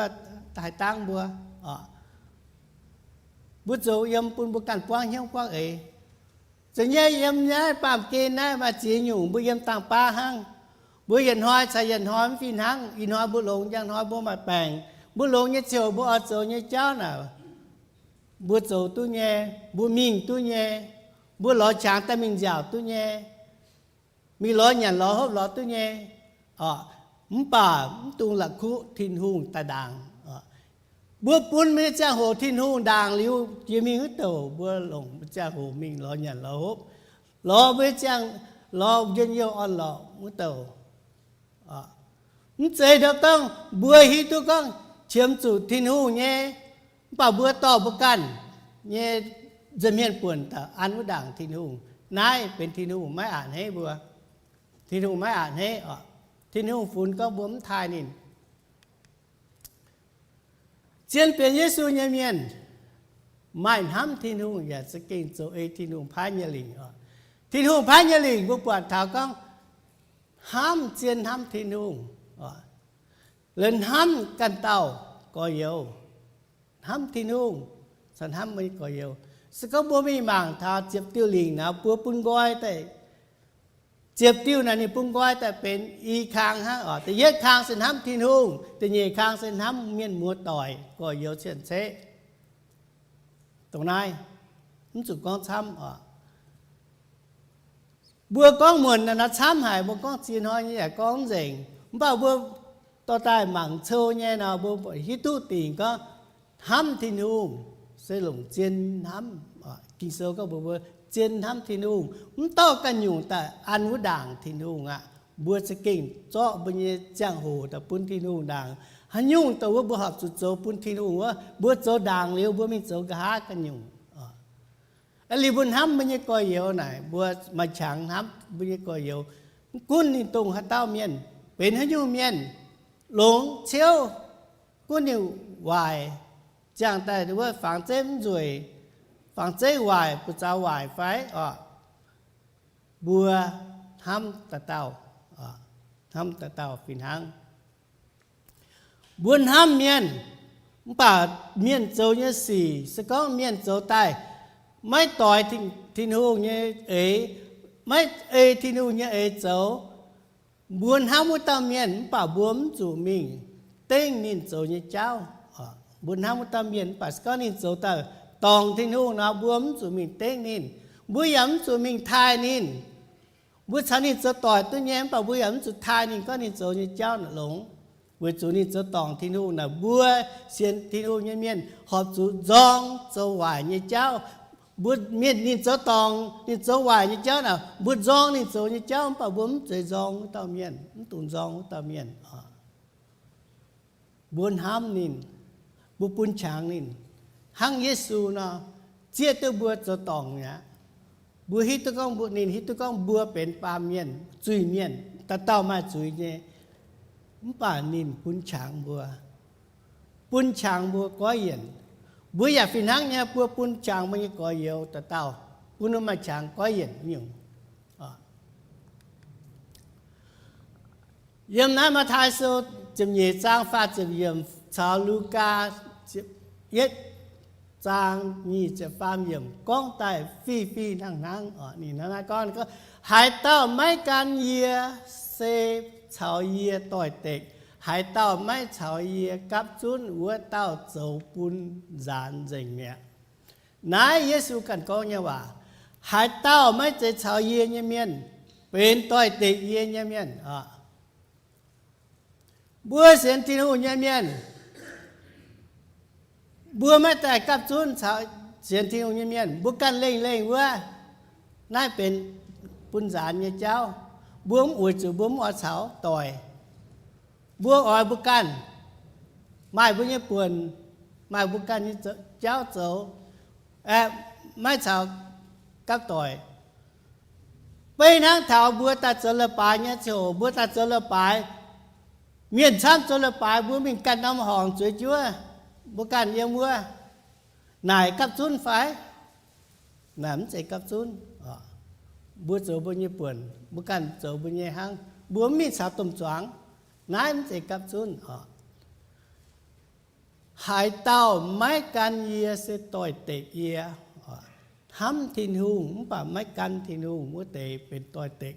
haaix dangv mbuo. Mbuo zoux yiem bun mbuo ganh buangv hnyouv buangv eix. Zoux nyei yiem naaiv baamh gen naaiv maaih ziex nyungc mbuo yiem dangh baav hnangv. Mbuo yietc hnoi caux yietc hnoi mv fih hnangv. Ih hnoi mbuo longx, njang hnoi mbuo maaih baengc. Mbuo longx nyei ziouc mbuo oix zoux nyei jauv naaic, mbuo zoux duqv nyei, mbuo mingh duqv nyei, mbuo lorz qangx daaih mingh nziaauc duqv nyei, mingh lorz nyanc lorz hopv lorz duqv nyei. Mv baac mv dungx la'kuqv Tin-Hungh daaih ndaangc. Mbuo bun mbuo nyei ziangh hoc Tin-Hungh ndaangc liuz jiex mingh wuov douc, mbuo longc mbuo ziangh hoc mingh lorz nyanc lorz hopv, lorz mbuo nyei ziangh, lorz njien-youh orn-lorqc wuov douc. Mv zeiz ndo gorngv mbuo hiuv duqv gorngv qiemx zuqc Tin-Hungh nyei, mv baac mbuo dorh mbuo ganh nyei nza'hmien buonc daaih an wuov ndaangc Tin-Hungh. Naaiv benx Tin-Hungh maiv a'hneiv mbuo. Tin-Hungh maiv a'hneiv oc. Tin-Hungh funx gorngv mbuo mv taaih ninh. Zien benx Yesu nyei mienh maaih hnamv Tin-Hungh yaac za'gengh zoux ei Tin-Hungh paaiv nyei lingc oc. Tin-Hungh paaiv nyei lingc mbuo buatc taux gorngv hnamv, zien hnamv Tin-Hungh, hnamv ganh dauh gorx-youz, hnamv Tin-Hungh caux hnamv mbuo nyei gorx-youz. Se gorngv mbuo mingh mangc taux ziepc diuh lingc naaic, mbuo bun nqoi daaih, ziepc diuh naaic ninh bun nqoi daaih benx i kang hnangv oc. Da'yietv kang se hnamv Tin-Hungh, da'nyeic kang se hnamv mienh muoz-doic, gorx-youz, cien-ceqv. Dongh naaiv mv zuqc gorngv camv oc. Mbuo gorngv muonc naaic camv haic, mbuo gorngv ziex hnoi nyei yaac gorngv mv nzengc. Mv baac mbuo dorh daaih mangc cou nyei nor, mbuo hiuv duqv dingc gorngv hnamv Tin-Hungh se longc zien hnamv. Ging-Sou gorngv mbuox mbuo zien hnamv Tin-Hungh, mv dorh ganh nyungc daaih an wuov ndaangc Tin-Hungh aqv. Mbuo za'gengh zorqv mbuo nyei ziangh hoc daaih bun Tin-Hungh ndaangc. Haaix nyungc dongh wuov mbuo horpc zuqc zoux bun Tin-Hungh wuov, mbuo zoux ndaangc liuz mbuo mingh zoux nqa'haav ganh nyungc. Aa, liuz mbuo hnamv mbuo nyei gorx-youz naaic, mbuo maaih qangx hnamv mbuo nyei gorx-youz. Mv gunv ninh dongh haaix dauh mienh, benx haaix nyungc mienh, longx ciouv, gunv ninh waaic, ziangh daaih wuov fangx zeiv mv nzueic, fangx zeiv waaic, buoz-zaux waaic fai oc, mbuo hnamv dauh dauh, hnamv dauh dauh fih hnangv. Mbuo hnamv mienh, mv baac mienh zoux nyei sic, se gorngv mienh zoux daaih maiv doix Tin-Hungh nyei eix, maiv ei Tin-Hungh nyei eix zoux, mbuo hnamv wuov dauh mienh mv baac mbuo mv zuqc mingh dengv ninh zoux nyei jauv. Mbuo hnamv wuov dauh mienh mv baac se gorngv ninh zoux daaih dorngc Tin-Hungh nor, mbuo mv zuqc mingh dengv ninh. Mbuo yaac mv zuqc mingh taaih ninh. Mbuo caux ninh zoux doic duqv nyei, mv baac mbuo yaac mv zuqc taaih ninh gorngv ninh zoux nyei jauv naaic longx. Weic zuqc ninh zoux dorngc Tin-Hungh naaic, mbuo sienx Tin-Hungh nyei mienh horpc zuqc nzorng zoux waaic nyei jauv. Mbuo mienh ninh zoux dorngc, ninh zoux waaic nyei jauv naaic, mbuo nzorng ninh zoux nyei jauv, mv baac mbuo mv zeiz nzorng wuov dauh mienh, mv dungx nzorng wuov dauh mienh. Mbuo hnamv ninh, mbuo bun qangx ninh, hnangv Yesu nor, zieqv duqv mbuo zoux dorngc mi'aqv. Mbuo hiuv duqv gorngv mbuo, ninh hiuv duqv gorngv mbuo benx baamh mienh, zuiz-mienh, dauh dauh maaih zuiz nyei, mv baac ninh bun qangx mbuo, bun qangx mbuo goiv yienc. Mbuo yaac fih hnangv nyei, mbuo bun qangx mbuo nyei gorx-youz dauh dauh, bun ninh maaih qangx goiv yienc nyungc. Yiem naaiv Matv^taai Sou ziepc nyeic zaang faah ziepc yiemc caux Lugaa ziepc yietv zaang nyic ziepc faam yiemc gorngv daaih fih fih hnangv hnangv. Ninh hnangv naaiv gorngv, Haaix dauh maiv gan yie se caux yie doix-dekc. Haaix dauh maiv caux yie gapv zunv, wuov dauh zoux bun nzaanx nzengc mi'aqv. Naaiv Yesu ganh gorngv nyei waac. Haaix dauh maiv zeiz caux yie nyei mienh benx doix-dekc yie nyei mienh. Mbuo sienx Tin-Hungh nyei mienh, mbuo maiv daaih gapv zunv caux sienx Tin-Hungh nyei mienh, mbuo ganh lengh lengh wuov, naaiv benx bun nzaanx nyei jauv. Mbuo mv weic zuqc mbuo mv oix caux doic. Mbuo oix mbuo ganh maaih mbuo nyei buonc, maaih mbuo ganh nyei jauv zoux, maiv caux gapv doic. Beiv hnangv taux mbuo daaih zoux leiz-baaix nyei ziangh hoc, mbuo daaih zoux leiz-baaix, mienh camv zoux leiz-baaix, mbuo mingh ganh norm horngc zueiz juov, mbuo ganh yiem wuov, naaic gapv zunv fai? Naaic mv zeiz gapv zunv. Mbuo zoux mbuo nyei buonc, mbuo ganh zoux mbuo nyei hnangv, mbuo mv mingh caux domh zuangx. Naaiv mv zeiz gapv zunv oc. Haaix dauh maiv gan yie se doix-dekc yie. Hnamv Tin-Hungh mv baac maiv gan Tin-Hungh wuov deix benx doix-dekc.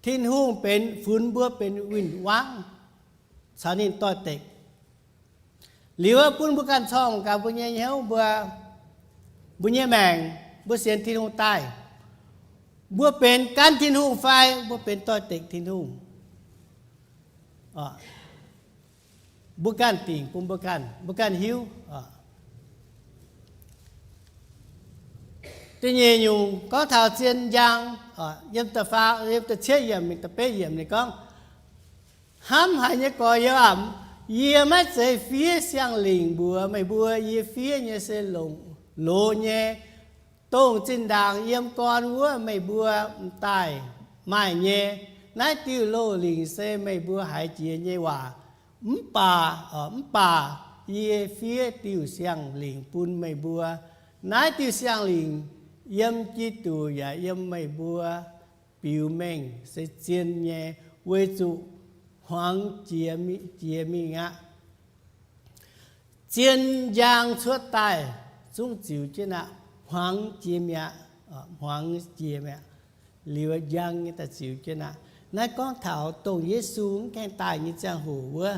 Tin-Hungh benx funx mbuo benx win-wangv caux ninh doix-dekc. Liuz bun mbuo ganh corngh gaax mbuo nyei hnyouv, mbuo, mbuo nyei maengc, mbuo sienx Tin-Hungh daaih, mbuo benx gan Tin-Hungh fai mbuo benx doix-dekc Tin-Hungh? Mbuo ganh dingc bun mbuo ganh, mbuo ganh hiuv. Da'nyeic nyungc gorngv taux zien njang, yiem da'faam, yiem da'cietv yiemc, da'betv yiemc ninh gorngv, Hnamv haic nyei gorx-youz aac, yie maiv zeiz fiev siang-lingc mbuox meih mbuo. Yie fiev nyei se longc loz nyei, dongh zinh ndaangc yiem gorn wuov meih mbuo m'daaih maaih nyei, Naaiv diuh loz-lingc se meih mbuo haiz jiex nyei waac. Mv baac, mv baac yie fiev diuh siang-lingc bun meih mbuo. Naaiv diuh siang-lingc yiem Giduc yaac yiem meih mbuo biux mengh se zien nyei, weic zuqc hmuangx jiex mingh aqv. Zien njang cuotv daaih zungv ziux jienv aqv. Hmuangx jiex mi'aqv, hmuangx jiex mi'aqv. Liuz njang nyei daaih ziux jienv aqv. Naaiv gorngv taux dongh Yesu mv gaengh daaih nyei ziangh hoc wuov,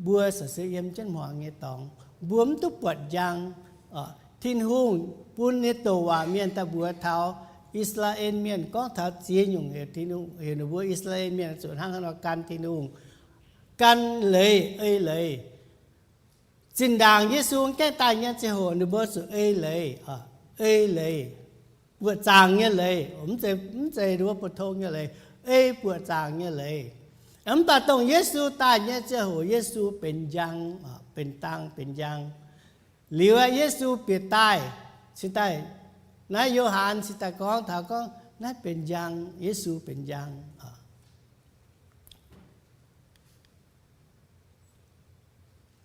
mbuo se yiem jienv hmuangx nyei dorngx, mbuo mv duqv buatc njang. Tin-Hungh bun ninh doqc waac mienh daaih mbuox taux I^saa^laa^en Mienh, gorngv taux ziex nyungc heuc Tin-Hungh, heuc ninh mbuo I^saa^laa^en Mienh zuqc hnangv haaix nor gan Tin-Hungh, gan leiz, ei leiz. Zinh ndaangc Yesu mv gaengh daaih nyei ziangh hoc ninh mbuo zuqc ei leiz, ei leiz, buoqc zaangc nyei leiz, mv zeiz, mv zeiz ninh mbuo pou-tong nyei leiz, ei buoqc zaangc nyei leiz. Mv baac dongh Yesu daaih nyei ziangh hoc Yesu benx njang, benx dang, benx njang. Liuz aeqv, Yesu bieqc daaih, cingx daaih, naaiv Yo^han cingx daaih gorngv taux gorngv naaiv benx njang, Yesu benx njang.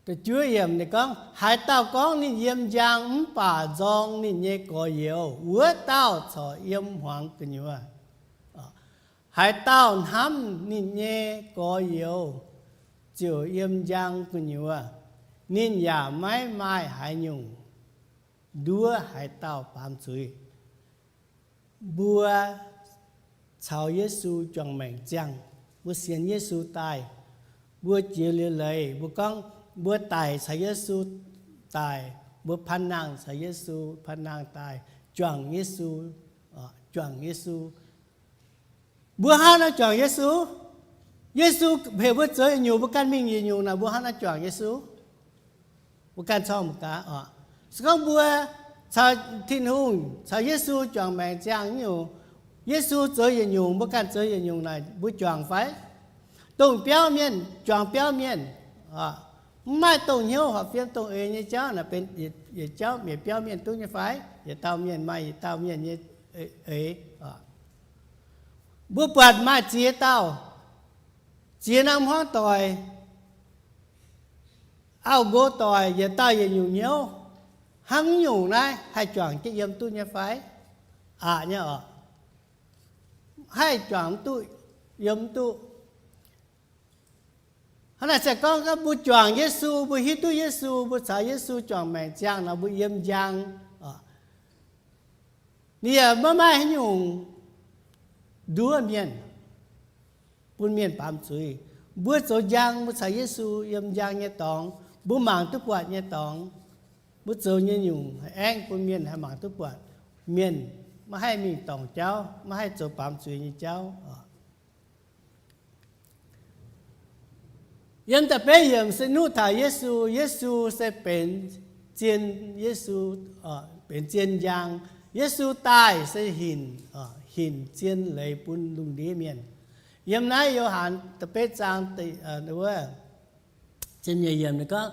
Da'juov yiemc ninh gorngv, haaix dauh gorngv ninh yiem njang mv baac nzorng ninh nyei gorx-youz, wuov dauh corc yiem hmuangx gu'nyuoz. Haaix dauh hnamv ninh nyei gorx-youz ziouc yiem njang gu'nyuoz. Ninh yaac maiv maaih haaix nyungc nduov haaix dauh baamz zuiz. Mbuo caux Yesu juangc maengc ziangh, mbuo sienx Yesu daaih, mbuo jiex liuz leiz, mbuo gorngv mbuo daic caux Yesu daic, mbuo paan nangh caux Yesu paan nangh daaih, juangc Yesu, juangc Yesu. Mbuo hnangv naaiv juangc Yesu. Yesu heuc mbuo zoux yietc nyungc, mbuo ganh mingh yietc nyungc naaic, mbuo hnangv naaiv juangc Yesu. Mbuo ganh corng mbuo gaax oc. Se gorngv mbuo caux Tin-Hungh, caux Yesu juangc maengc ziangh nyungc, Yesu zoux yietc nyungc, mbuo ganh zoux yietc nyungc naaic, mbuo juangc fai? Dongh biauv mienh juangc biauv mienh. Mv maaih dongh hnyouv horpc fiem dongh eix nyei jauv naaic benx yietc jauv mienh biauv mienh duqv nyei fai? Yietc dauh mienh maaih yietc dauh mienh nyei eix. Mbuo buatc maaih ziex dauh, ziex norm hmuangv doic, auv-nqox doic, yietc dauh yietc nyungc hnyouv. Hnangv nyungc naaiv haih juangc jienv yiem duqv nyei fai? Aqc nyei oc. Haih juangc mv duqv, yiem mv duqv. Hnangv naaic se gorngv mbuo juangc Yesu, mbuo hiuv duqv Yesu, mbuo caux Yesu juangc maengc ziangh nor, mbuo yiem njang. Ninh yaac maiv maaih haaix nyungc nduov mienh, bun mienh baamz zuiz. Mbuo zoux njang, mbuo caux Yesu yiem njang nyei dorngx, mbuo mangc duqv buatc nyei dorngx. Mbuo zoux nyei nyungc haih aengv bun mienh haih mangc duqv buatc. Mienh maiv haih mingh dorngc jauv, maiv haih zoux baamz zuiz nyei jauv. Yiem da'betv yiemc se nuqv taux Yesu. Yesu se benx zien, Yesu benx zien njang. Yesu daaih se hinc, hinc zien leiz bun lungh ndiev mienh. Yiem naaiv Yo^han da'betv zaang, wuov, gorngv,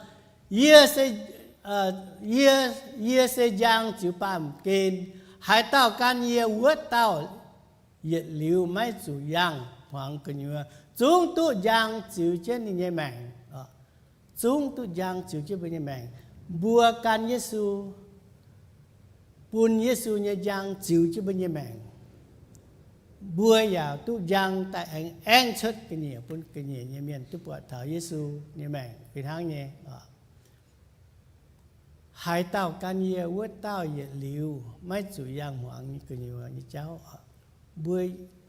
Yie, yie se njang ziux baamh gen. Haaix dauh gan yie, wuov dauh yietc liuz maiv zuqc yangh hmuangx gu'nyuoz, zungv duqv njang ziux jienv ninh nyei maengc. Zungv duqv njang ziux jienv mbuo nyei maengc. Mbuo gan Yesu, bun Yesu nyei njang ziux jienv mbuo nyei maengc, mbuo yaac duqv njang daaih aengx aengv cuotv ga'nyiec bun ga'nyiec nyei mienh duqv buatc taux Yesu nyei maengc fih hnangv nyei. Haaix dauh gan yie, wuov dauh yietc liuz maiv zuqc yangh hmuangx gu'nyuoz nyei jauv. Mbuo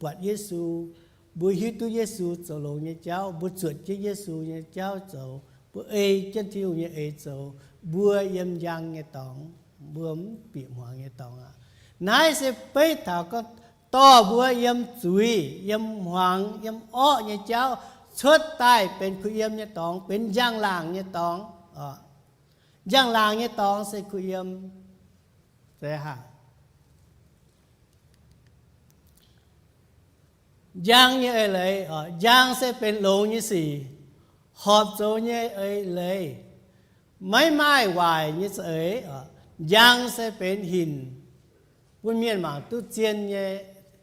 buatc Yesu, mbuo hiuv duqv Yesu zoux longx nyei jauv, mbuo zuotc jienv Yesu nyei jauv zoux, mbuo ei jienv Tin-Hungh nyei eix zoux, mbuo yiem njang nyei dorngx, mbuo mv bieqc hmuangx nyei dorngx aqv. Naaiv se beiv taux gorngv dorh mbuo yiem zuiz, yiem hmuangx, yiem orqv nyei jauv cuotv daaih benx kuh yiem nyei dorngx, benx njang-laangc nyei dorngx. Njang-laangc nyei dorngx se kuh yiem. Njang nyei eix leiz, njang se benx longx nyei sic, horpc zoux nyei eix leiz, maiv maaih waaic nyei za'eix. Njang se benx hinc, bun mienh mangc duqv zien nyei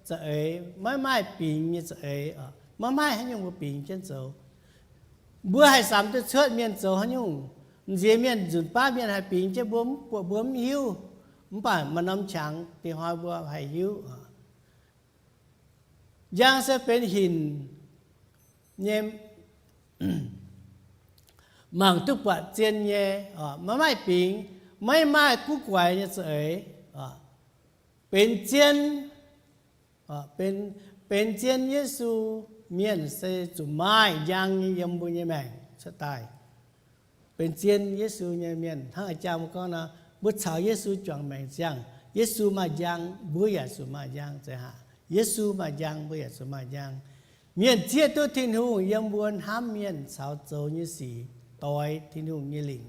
za'eix, maiv maaih bingx nyei za'eix. Maiv maaih haaix nyungc mbuo bingx jienv zoux. Mbuo haih samx duqv cuotv mienh zoux haaix nyungc. M'nziex mienh nzunc baav mienh haih bingx jienv mbuo, mv buatc mbuo mv hiuv. Mv baac maaih norm qangx dingc hnoi mbuo haih hiuv. Njang se benx hinc nyei, mangc duqv buatc zien nyei, maiv maaih bingx, maiv maaih guv guaix nyei za'eix, benx zien, benx, benx zien Yesu mienh se zuqc maaih njang nyei yiem mbuo nyei maengc cuotv daaih. Benx zien Yesu nyei mienh hnangv a'jang mbuo gorngv nor, mbuo caux Yesu juangc maengc ziangh, Yesu maaih njang, mbuo yaac zuqc maaih njang. Zeiz haic, Yesu maaih njang, mbuo yaac zuqc maaih njang. Mienh zieqv duqv Tin-Hungh yiem mbuo hnamv mienh caux zoux nyei sic, doix Tin-Hungh nyei lingc.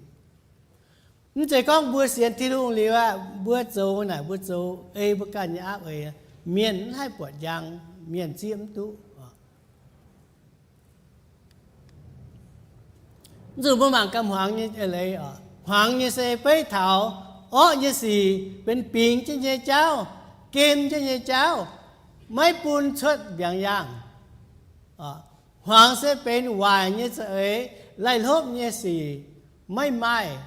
Mv zeiz gorngv mbuo sienx Tin-Hungh liuz aqv, mbuo zoux naaic mbuo zoux ei mbuo ganh nyei aapv eix, mienh mv haih buatc njang, mienh zieqv mv duqv. Zuqc mbuo mangc gaax hmuangx nyei leiz oc. Hmuangx nyei se beiv taux orqv nyei sic, benx bingx jienv nyei jauv, gem jienv nyei jauv, maiv bun cuotv mbiaangx yaangh. Hmuangx se benx waaic nyei za'eix, laih hlopv nyei sic, maiv maaih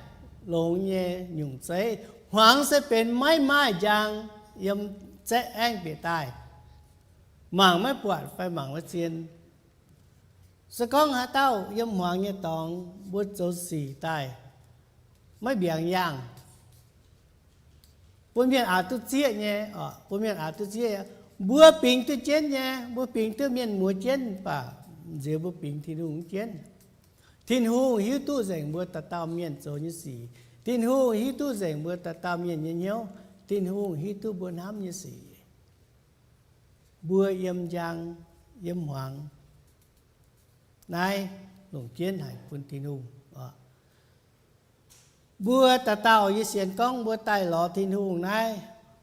longx nyei nyungc zeiv. Hmuangx se benx maiv maaih njang yiem zaeqv aengv bieqc daaih, mangc maiv buatc fai mangc maiv zien. Se gorngv haaix dauh yiem hmuangx nyei dorngx mbuo zoux sic daaih maiv mbiaangx yaangh, bun mienh aqc duqv zieqv nyei, bun mienh aqc duqv zieqv. Mbuo bingx duqv jienv nyei, mbuo bingx duqv mienh mueiz jienv, mv baac nziex mbuo bingx Tin-Hungh jienv. Tin-Hungh hiuv duqv nzengc mbuo dauh dauh mienh zoux nyei sic. Tin-Hungh hiuv duqv nzengc mbuo dauh dauh mienh nyei hnyouv. Tin-Hungh hiuv duqv mbuo hnamv nyei sic. Mbuo yiem njang, yiem hmuangx naaiv longc jienv haic bun Tin-Hungh. Mbuo dauh dauh yie sienx gorngv mbuo daaih lorz Tin-Hungh naaiv,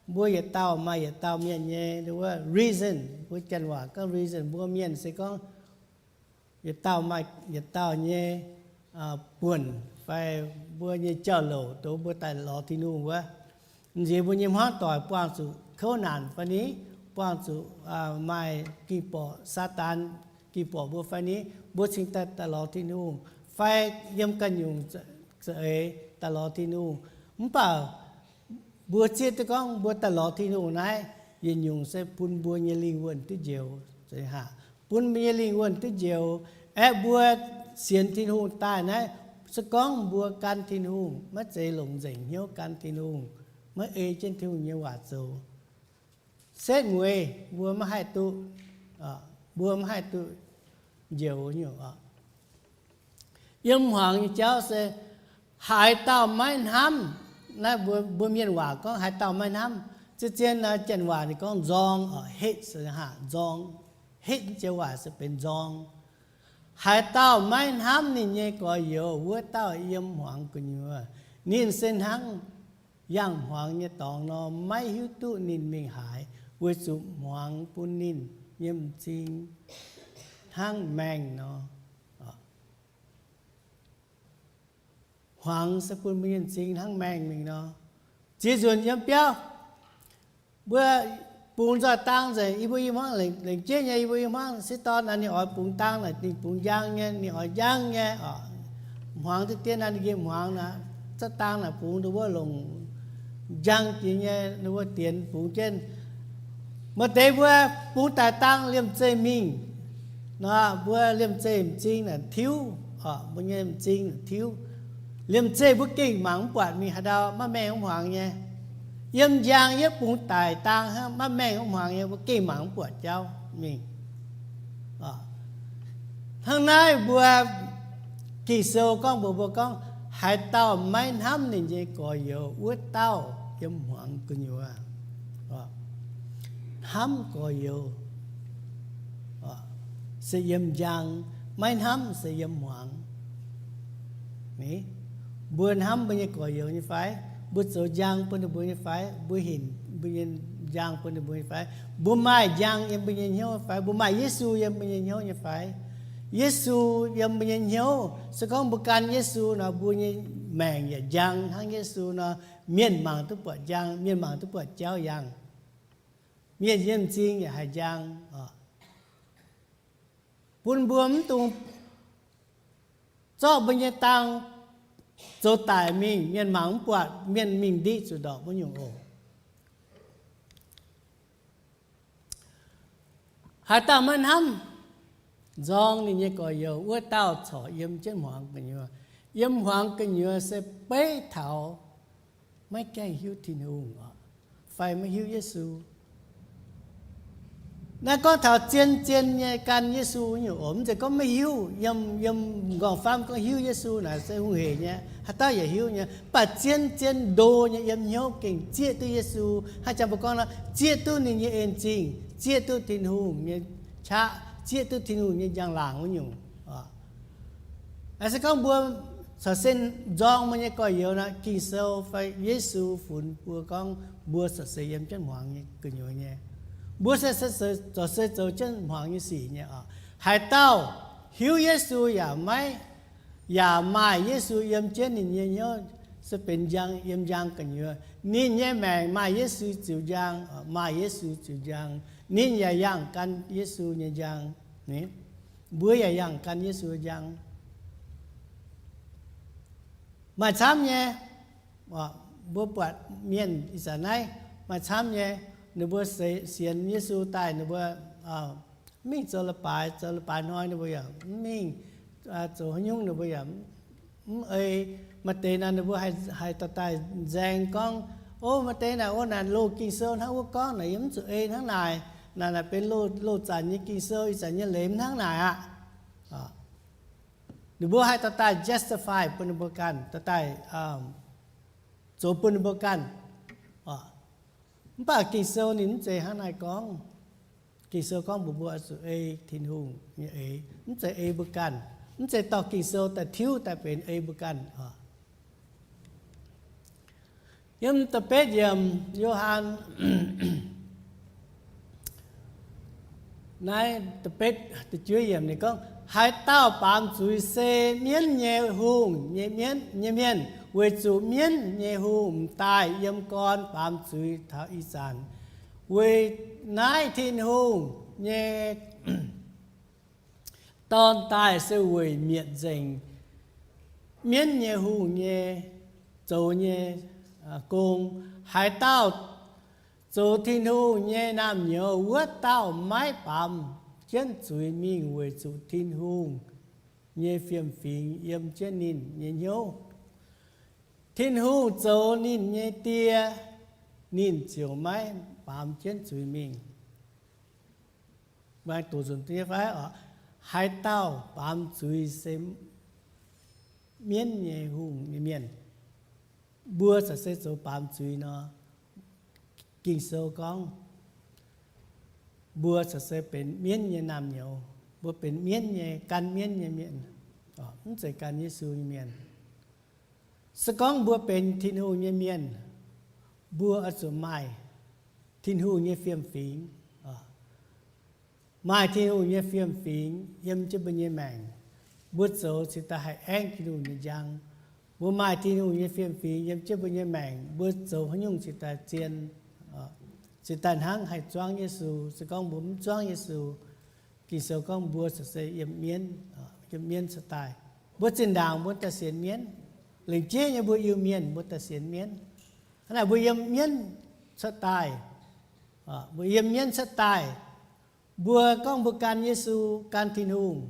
mbuo yietc dauh maaih yietc dauh mienh nyei reason. Mbuo Janx waac gorngv reason, mbuo mienh se gorngv yietc dauh maaih yietc dauh nyei buonc fai mbuo nyei jauv-louc doz mbuo daaih lorz Tin-Hungh wuov. Nziex mbuo nyei hmuangv doic buangh zuqc kouv naanc fai ni, buangh zuqc maaih ging-borqc Saadaan ging-borqc mbuo fai ni, mbuo cingx daaih daaih lorz Tin-Hungh, fai yiem ganh nyungc za'eix daaih lorz Tin-Hungh. Mv baac mbuo zieqv duqv gorngv mbuo daaih lorz Tin-Hungh naaiv, yietc nyungc se bun mbuo nyei lingh wuonh duqv njoux, bun mbuo nyei lingh wuonh duqv njoux. Aeqv, mbuo sienx Tin-Hungh daaih naaiv, se gorngv mbuo gan Tin-Hungh, maiv zeiz longc nzengc hnyouv gan Tin-Hungh, maiv ei jienv Tin-Hungh nyei waac zoux, setv mueiz mbuo maiv haih duqv, mbuo maiv haih duqv njoux nyungc. Yiem hmuangx nyei jauv se haaix dauh maiv hnamv, naaiv mbuo mienh waac gorngv haaix dauh maiv hnamv. Zien-zien naaiv Janx waac ninh gorngv nzorng, hate, nzorng, hate joux waac se benx nzorng. Haaix dauh maiv hnamv ninh nyei gorx-youz, wuov dauh yiem hmuangx gu'nyuoz. Ninh se hnangv yangh hmuangx nyei dorngx nor, maiv hiuv duqv ninh mingh haaix, weic zuqc hmuangx bun ninh nyei m'zing hnangv maengh nor. Hmuangx se bun mbuo nyei m'zing hnangv maengh mingh nor. Ziex nzunc yiem biauv, mbuo bungx nzoih dang nzengc, yie mbuo i hmuangv lengc jeiv nyei, yie mbuo i hmuangv sieqv dorn naaic ninh oix bungx dang naaic, ninh bungx njang nyei, ninh oix njang nyei. Hmuangx diqv dien naaic, ninh nqemh hmuangx naaic, zatv dang naaic bungx ndon wuov longc njang jiex nyei, ndon wuov dienx bungx jienv. Maaih deix mbuo bungx daaih dang liemh zeih mingh nor, mbuo liemh zeih m'zing naaic tiuv, mbuo nyei m'zing naaic tiuv. Liemh zeih mbuo gengh mangc mv buatc mingh haaix ndau, maiv maengh mv hmuangx nyei. Yiem njang yie bungx daaih dang hnangv, maiv maengh mv hmuangx nyei, mbuo gengh mangc mv buatc jauv mingh. Hnangv naaiv mbuo Ging-Sou gorngv mbuox mbuo gorngv, haaix dauh maiv hnamv ninh nyei gorx-youz, wuov dauh yiem hmuangx gu'nyuoz. Hnamv gorx-youz se yiem njang, maiv hnamv se yiem hmuangx. Mbuo hnamv mbuo nyei gorx-youz nyei fai? Mbuo zoux njang bun ninh mbuo nyei fai? Mbuo hinc mbuo nyei njang bun ninh mbuo nyei fai? Mbuo maaih njang yiem mbuo nyei hnyouv fai? Mbuo maaih Yesu yiem mbuo nyei hnyouv nyei fai? Yesu yiem mbuo nyei hnyouv, se gorngv mbuo gan Yesu nor, mbuo nyei maengc yaac njang hnangv Yesu nor, mienh mangc duqv buatc njang, mienh mangc duqv buatc jauv yangh. Mienh nyei m'zing yaac haih njang oc. bun mbuo mv dungx zorqv mbuo nyei dang zoux daic mingh, mienh mangc mv buatc, mienh mingh ndiqv zuqc ndorpc wuov nyungc oc. Haaix dauh maiv hnamv nzorng ninh nyei gorx-youz, wuov dauh corc yiem jienv hmuangx gu'nyuoz. Yiem hmuangx gu'nyuoz se beiv taux maiv gaengh hiuv Tin-Hungh fai maiv hiuv Yesu. Naaiv gorngv taux zien-zien nyei gan Yesu nyungc oc. Mv zeiz gorngv maiv hiuv. Yiem, yiem m'nqorngv-famv gorngv hiuv Yesu naaic se hungh heic nyei, haaix dauh yaac hiuv nyei. Mv baac zien-zien ndo nyei yiem hnyouv gengh zieqv duqv Yesu. Hnangv jang mbuo gorngv nor, zieqv duqv ninh nyei en-zingh, zieqv duqv Tin-Hungh nyei qaqv, zieqv duqv Tin-Hungh nyei njang-laangc wuov nyungc. Se gorngv mbuo corc se nzorng mbuo nyei gorx-youz nor, Ging-Sou fai Yesu funx mbuo gorngv mbuo corc se yiem jienv hmuangx nyei gu'nyuoz nyei. Mbuo se, se, se, corc se zoux jienv hmuangx nyei sic nyei oc. Haaix dauh hiuv Yesu yaac maiv, yaac maaih Yesu yiem jienv ninh nyei hnyouv, se benx njang, yiem njang gu'nyuoz. Ninh nyei maengc maaih Yesu ziux njang, maaih Yesu ziux njang. Ninh yaac yangh gan Yesu nyei njang. Mbuo yaac yangh gan Yesu njang. Maaih camv nyei, mbuo buatc mienh ih zanc naaiv maaih camv nyei, ninh mbuo sienx Yesu daaih, ninh mbuo mv mingh zoux leiz-baaix, zoux leiz-baaix hnoi ninh mbuo yaac mv mingh, zoux haaix nyungc ninh mbuo yaac mv ei. Maaih deix naaic ninh mbuo haih dorh daaih nzaeng gorngv, o, maaih deix naaic, o, naaic loz Ging-Sou hnangv wuov gorngv naaic, yie mv zuqc ei hnangv naaic. Naaic, naaic benx loz, loz zanc nyei Ging-Sou, ih zanc nyei leiz mv hnangv naaic aqv. Ninh mbuo haih dorh daaih justify bun ninh mbuo ganh, dorh daaih zoux bun ninh mbuo ganh. Mv baac Ging-Sou ninh mv zeiz hnangv naaiv gorngv. Ging-Sou gorngv mbuox mbuo oix zuqc ei Tin-Hungh nyei eix, mv zeiz ei mbuo ganh. Mv zeiz dorh Ging-Sou daaih tiuv daaih benx ei mbuo ganh. Yiem da'betv yiemc Yo^han, naaiv da'betv, da'juov yiemc ninh gorngv, haaix dauh baamz zuiz se mienv nyei hungh nyei mienv, nyei mienh, weic zuqc mienv nyei hungh m'daaih yiem gorn baamz zuiz taux ih zanc. Weic naaiv Tin-Hungh nyei Dorn daaih se weic mietc nzengc mienv nyei hungh nyei zoux nyei gong. Haaix dauh zoux Tin-Hungh nyei naamh nyouz, wuov dauh maiv baamz jienv zuiz mingh weic zuqc Tin-Hungh nyei fiem-fingx yiem jienv ninh nyei hnyouv. Tin-Hungh zoux ninh nyei Die, ninh ziouc maiv baamz jienv zuiz mingh. Mbuo doqc nzunc nyei fai oc? Haaix dauh baamz zuiz se mienv nyei hungh nyei mienh. Mbuo corc se zoux baamz zuiz nor. Ging-Sou gorngv, mbuo corc se benx mienv nyei naamh nyouz. Mbuo benx mienv nyei, gan mienv nyei mienh, mv zeiz gan Yesu nyei mienh. Se gorngv mbuo benx Tin-Hungh nyei mienh, mbuo oix zuqc maaih Tin-Hungh nyei fiem-fingx. Maaih Tin-Hungh nyei fiem-fingx yiem jienv mbuo nyei maengc, mbuo zoux cingx daaih haih aengv Tin-Hungh nyei njang. Mbuo maaih Tin-Hungh nyei fiem-fingx yiem jienv mbuo nyei maengc, mbuo zoux haaix nyungc cingx daaih zien, cingx daaih hnangv haih zuangv Yesu. Se gorngv mbuo mv zuangv Yesu, Ging-Sou gorngv mbuo corc se yiem mienv, yiem mienv cuotv daaih. Mbuo zinh ndaangc mbuo daaih sienx mienv. Lengc jeiv nyei mbuo Iu-Mienh mbuo daaih sienx mienv. Hnangv naaic mbuo yiem mienv cuotv daaih. Mbuo yiem mienv cuotv daaih, mbuo gorngv mbuo gan Yesu, gan Tin-Hungh,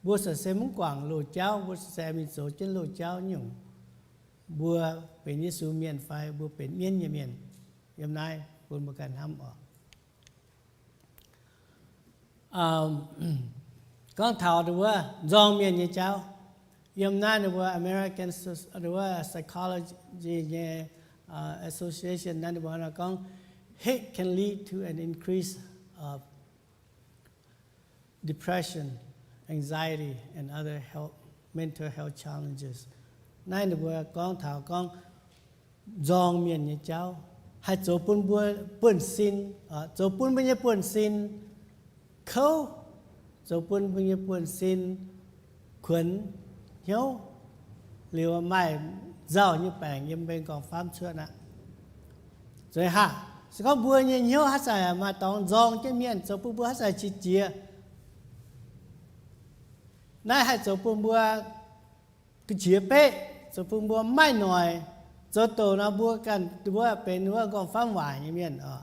mbuo corc se mv guangc loz-jauv, mbuo corc se mingh zoux jienv loz-jauv nyungc. Mbuo benx Yesu mienh fai mbuo benx mienv nyei mienh? Yiem naaiv bun mbuo ganh hnamv oc. Gorngv taux wuov nzorng mienh nyei jauv, yiem naaiv ninh mbuo American, wuov psychology nyei association naaiv ninh mbuo gorngv, hate can lead to an increase of depression, anxiety, and other health, mental health challenges. Naaiv ninh mbuo gorngv taux gorngv nzorng mienh nyei jauv haih zoux bun mbuo buonv-sin, zoux bun mbuo nyei buonv-sin kouv, zoux bun mbuo nyei buonv-sin kuonx hnyouv, liuz maaih nzauh nyei baengc yiem mbuo nyei m'nqorngv-famv cuotv aqv. Zueiz haac, se gorngv mbuo nyei hnyouv haaix zanc maaih dorngx nzorng jienv mienh, zoux bun mbuo haaix zanc qiex jiez, Naaiv haih zoux bun mbuo ga'qiex beqv, zoux bun mbuo maiv noic, zoux douc nor mbuo ganh wuov benx wuov nqorngv-famv waaic nyei mienh oc.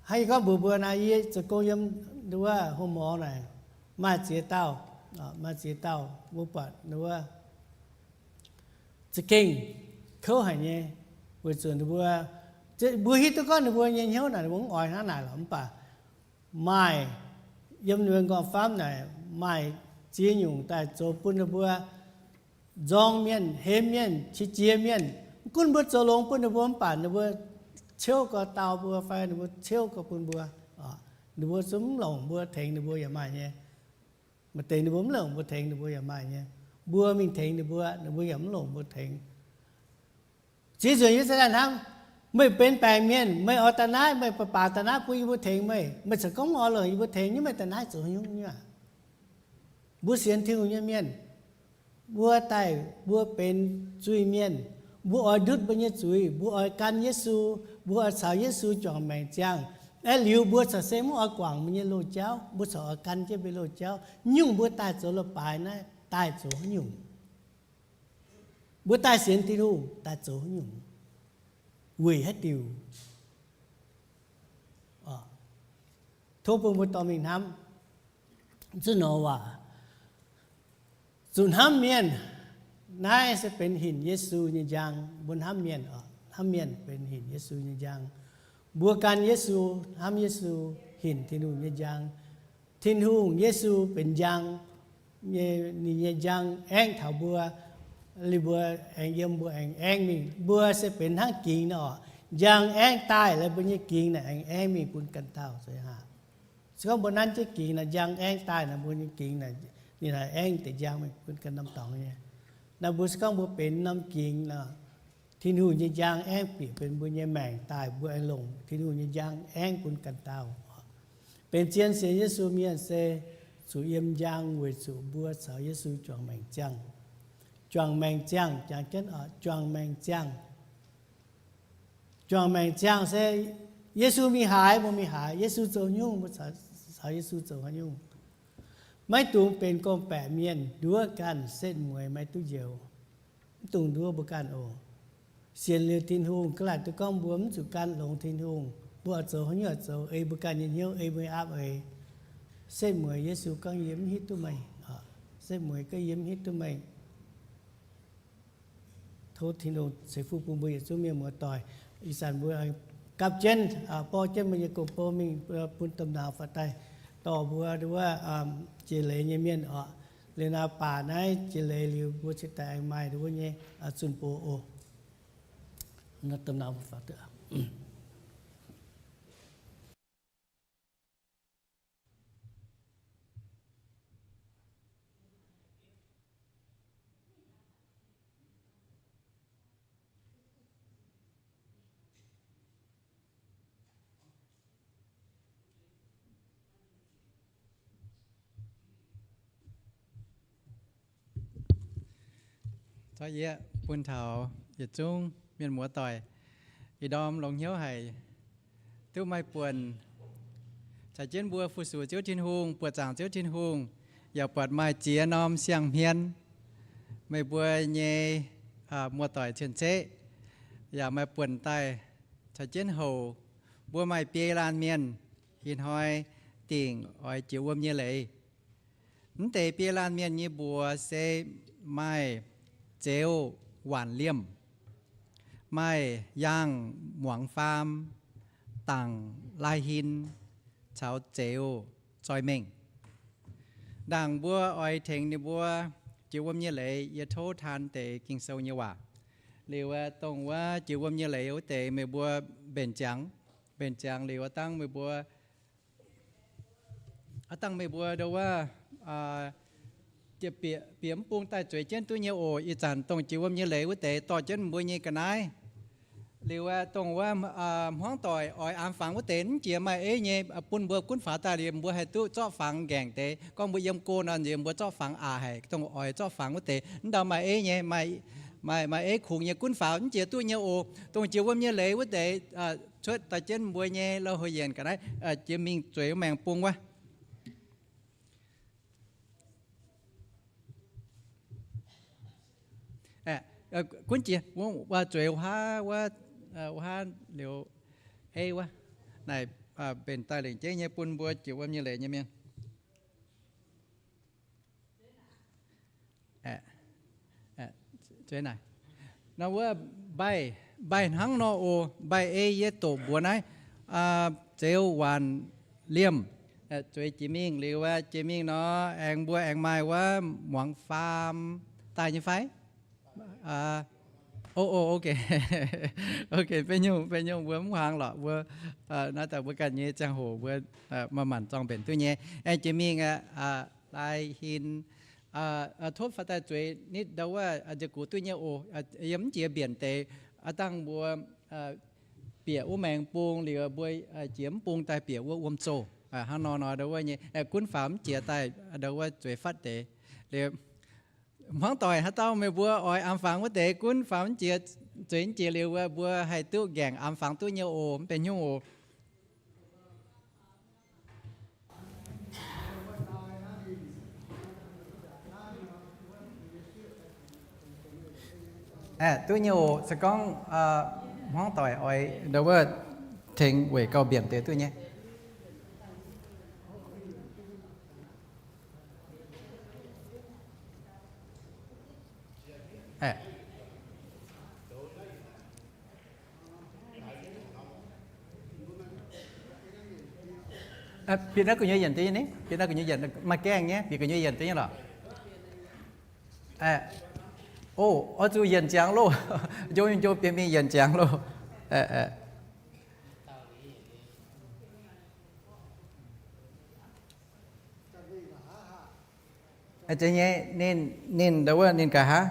Hnangv yie gorngv mbuox mbuo naaiv, yie zoux gong yiem wuov hlo morngx naaic, maaih ziex dauh, maaih ziex dauh mbuo buatc wuov za'gengh kouv haic nyei, weic zuqc ninh mbuo, mbuo hiuv duqv gorngv ninh mbuo nyei hnyouv naaic ninh mbuo mv oix hnangv naaic lorqc, mv baac maaih yiem ninh mbuo nqorngv-famv naaic maaih ziex nyungc daaih zoux bun ninh mbuo nzorng mienh, hemx mienh, qiex jiez mienh. Mv gunv mbuo zoux longx bun ninh mbuo mv baac ninh mbuo ciouv gau dau mbuo fai ninh mbuo ciouv gau bun mbuo, ninh mbuo zungv mv longc mbuo tengx ninh mbuo yaac maaih nyei. Maaih deix ninh mbuo mv longc mbuo tengx ninh mbuo yaac maaih nyei. Mbuo mingh tengx ninh mbuo, ninh mbuo yaac mv longc mbuo tengx. Ziex nzunc yie se daaih hnamv, meih benx baengc mienh, meih oix daaih naaiv, meih baac baac daaih naaiv bun yie mbuo tengx meih. Meih corc gorngv mv oix longc yie mbuo tengx, nyungc meih daaih naaiv zoux haaix nyungc nyei aqv? Mbuo sienx Tin-Hungh nyei mienh, mbuo daaih mbuo benx zuiz-mienh. Mbuo oix ndutv mbuo nyei zuiz, mbuo oix gan Yesu, mbuo oix caux Yesu juangc maengc ziangh. Aeqv, liuz mbuo corc se mv oix guangc mbuo nyei loz-jauv, mbuo corc oix gan jienv mbuo loz-jauv. Nyungc mbuo daaih zoux leiz-baaix naaiv daaih zoux haaix nyungc? Mbuo daaih sienx Tin-Hungh daaih zoux haaix nyungc? Weic haaix diuc? Tov bun mbuo dorh mingh hnamv zuqc nor waac, zuqc hnamv mienh. Naaiv se benx hinc Yesu nyei njang. Mbuo hnamv mienh, hnamv mienh benx hinc Yesu nyei njang. Mbuo gan Yesu, hnamv Yesu, hinc Tin-Hungh nyei njang. Tin-Hungh, Yesu benx njang nyei, ninh nyei njang aengv taux mbuo, liuz mbuo aengx yiem mbuo aengx aengv mingh. Mbuo se benx hnangv gingx nor, njang aengv daaih, liuz mbuo nyei gingx naaic aengx aengv mingh bun ganh dauh zueiz haah. Se gorngv mbuo nanv jienv gingx naaic, njang aengv daaih naaic, mbuo nyei gingx naaic, ninh haih aengv deix njang mingh bun ganh norm dorngx nyei. Naaiv mbuo se gorngv mbuo benx norm gingx nor, Tin-Hungh nyei njang aengv bieqc benx mbuo nyei maengc daaih, mbuo aengx longc Tin-Hungh nyei njang aengv bun ganh dauh. Benx zien sienx Yesu mienh se zuqc yiem njang weic zuqc mbuo caux Yesu juangc maengc ziangh. Juangc maengc ziangh, jangx jienv oc, juangc maengc ziangh. Juangc maengc ziangh se Yesu mingh haaix, mbuo mingh haaix. Yesu zoux nyungc, mbuo caux Yesu zoux haaix nyungc. Maiv dungx benx gorngv-baeqc mienh nduov ganh, setv mueiz maiv duqv njoux. Mv dungx nduov mbuo ganh oc. Sienx liuz Tin-Hungh, ga'laaic duqv gorngv mbuo mv zuqc gan longx Tin-Hungh, mbuo oix zoux haaix nyungc oix zoux ei mbuo ganh nyei hnyouv, ei mbuo nyei aapv eix. Setv mueiz Yesu gorngv, yie mv hiuv duqv meih. Setv mueiz gorngv, yie mv hiuv duqv meih. Tov Tin-Hungh ceix fuqv bun mbuo yietc zungv mienh muoz-doic. Ih zanc mbuo gapv jienv, borqv jienv mbuo nyei gong-bou mingh bun domh nauz faaux daaih dorh mbuo wuov jiex leiz nyei mienh oc. Liuz naaiv baac naaiv jiex leiz liuz, mbuo cingx daaih aengx maaih wuov nyei zunh bos oc. Zorqv yie bun taux yietc zungv mienh muoz-doic, ih ndorm longx hnyouv haic, duqv maaih buonc caux jienv mbuo fu-sux Ziouv Tin-Hungh, buoqc zaangc Ziouv Tin-Hungh, yaac buatc maaih ziex norm siang-hmien, meih mbuo nyei muoz-doic cien-ceqv, yaac maaih buonc daaih caux jienv houc mbuo maaih biei laanh mienh ih hnoi dingc oix jiex wuom nyei leiz. Mv deix biei laanh mienh nyei mbuox se maaih Zeux Waanc Liemh, maaih Yaangh Muangx Faam, Dangc Lai Hin, caux Zeux Zoi Mengh. Ndaangc mbuo oix tengx ninh mbuo jiex wuom nyei leiz, yie tov taan deix Ging-Sou nyei waac. Liuz dongh wuov jiex wuom nyei leiz wuov deix meih mbuo mbenc ziangx, mbenc ziangx liuz dangh meih mbuo dangh meih mbuo ndo wuov bieqc mv bung daaih zueiz jienv duqv nyei oc. Ih zanc dongh jiex wuom nyei leiz wuov deix dorh jienv mbuo nyei ga'naaiv. Liuz dongh wuov hmuangv doic oix an fangx wuov deix mv jiex maaih eiv nyei, bun mbuo gunv faaux daaih liuz mbuo haih duqv zorqv fangx nqaengc deix. Gorngv mbuo yiem go nor nziex mbuo zorqv fangx aqc haic. Dongh oix zorqv fangx wuov deix mv ndau maaih eiv nyei, maaih eiv kungx nyei gunv faaux mv jiex duqv nyei oc. Dongh jiex wuom nyei leiz wuov deix cuotv daaih jienv mbuo nyei lauh houh yienc ga'naaiv jiex mingh zueiz maengx bung wuov. Gunv jiex zueiz wuov, wuov haav liuz, ei wuov naaic, mbenc daaih lengc jeiv nyei bun mbuo jiex wuom nyei leiz nyei mienh. Nor wuov mbaih, mbaih hnangv nor oc. Mbaih ei yie doqc mbuox naaiv, Zeux Waanc Liemh, zueiz jiex mingh liuz, jiex mingh nor aengx mbuo aengx maaih wuov muangx faam daaih nyei fai? O, o, ok. Ok, mv baac nyungc, mv baac nyungc mbuo mv hmuangx lorqc, mbuo naaiv daaih mbuo ganh nyei ziangh hoc mbuo maaih maanc zorng mbenc duqv nyei. Aengx jiex mingh aqv, Lai Hin, tov faaux daaih zueiz nitv ndau wuov nziex gux duqv nyei oc. Yiem mv jiex mbienc deix, aav dangh mbuo bieqc wuov maengx bung liuz mbuo jiex mv bung daaih bieqc wuov wuom-zoh. Hnangv nor nor ndau wuov nyei, gunv faaux mv jiex daaih ndau wuov zueiz fatv deix liuz. Hmuangv doic haaix dauh meih mbuo oix aamx fangx wuov deix gunv faaux mv jiex, zueiz mv jiex liuz wuov mbuo haih duqv nqaengc aamx fangx duqv nyei oc, mv baac nyungc oc. Duqv nyei oc. Se gorngv hmuangv doic oix ndau wuov tengx weic gauh mbienc deix duqv nyei. Bieqc naaiv gu'nyuoz yienc duqv nyei, bieqc naaiv gu'nyuoz yienc, maaih gaengh nyei, bieqc gu'nyuoz yienc duqv nyei lorqc. O, oix zuqc yienc ziangx loh. Njo, njo bieqc mingh yienc ziangx loh. Zeiz nyei, ninh, ninh ndau wuov ninh nqa'haav.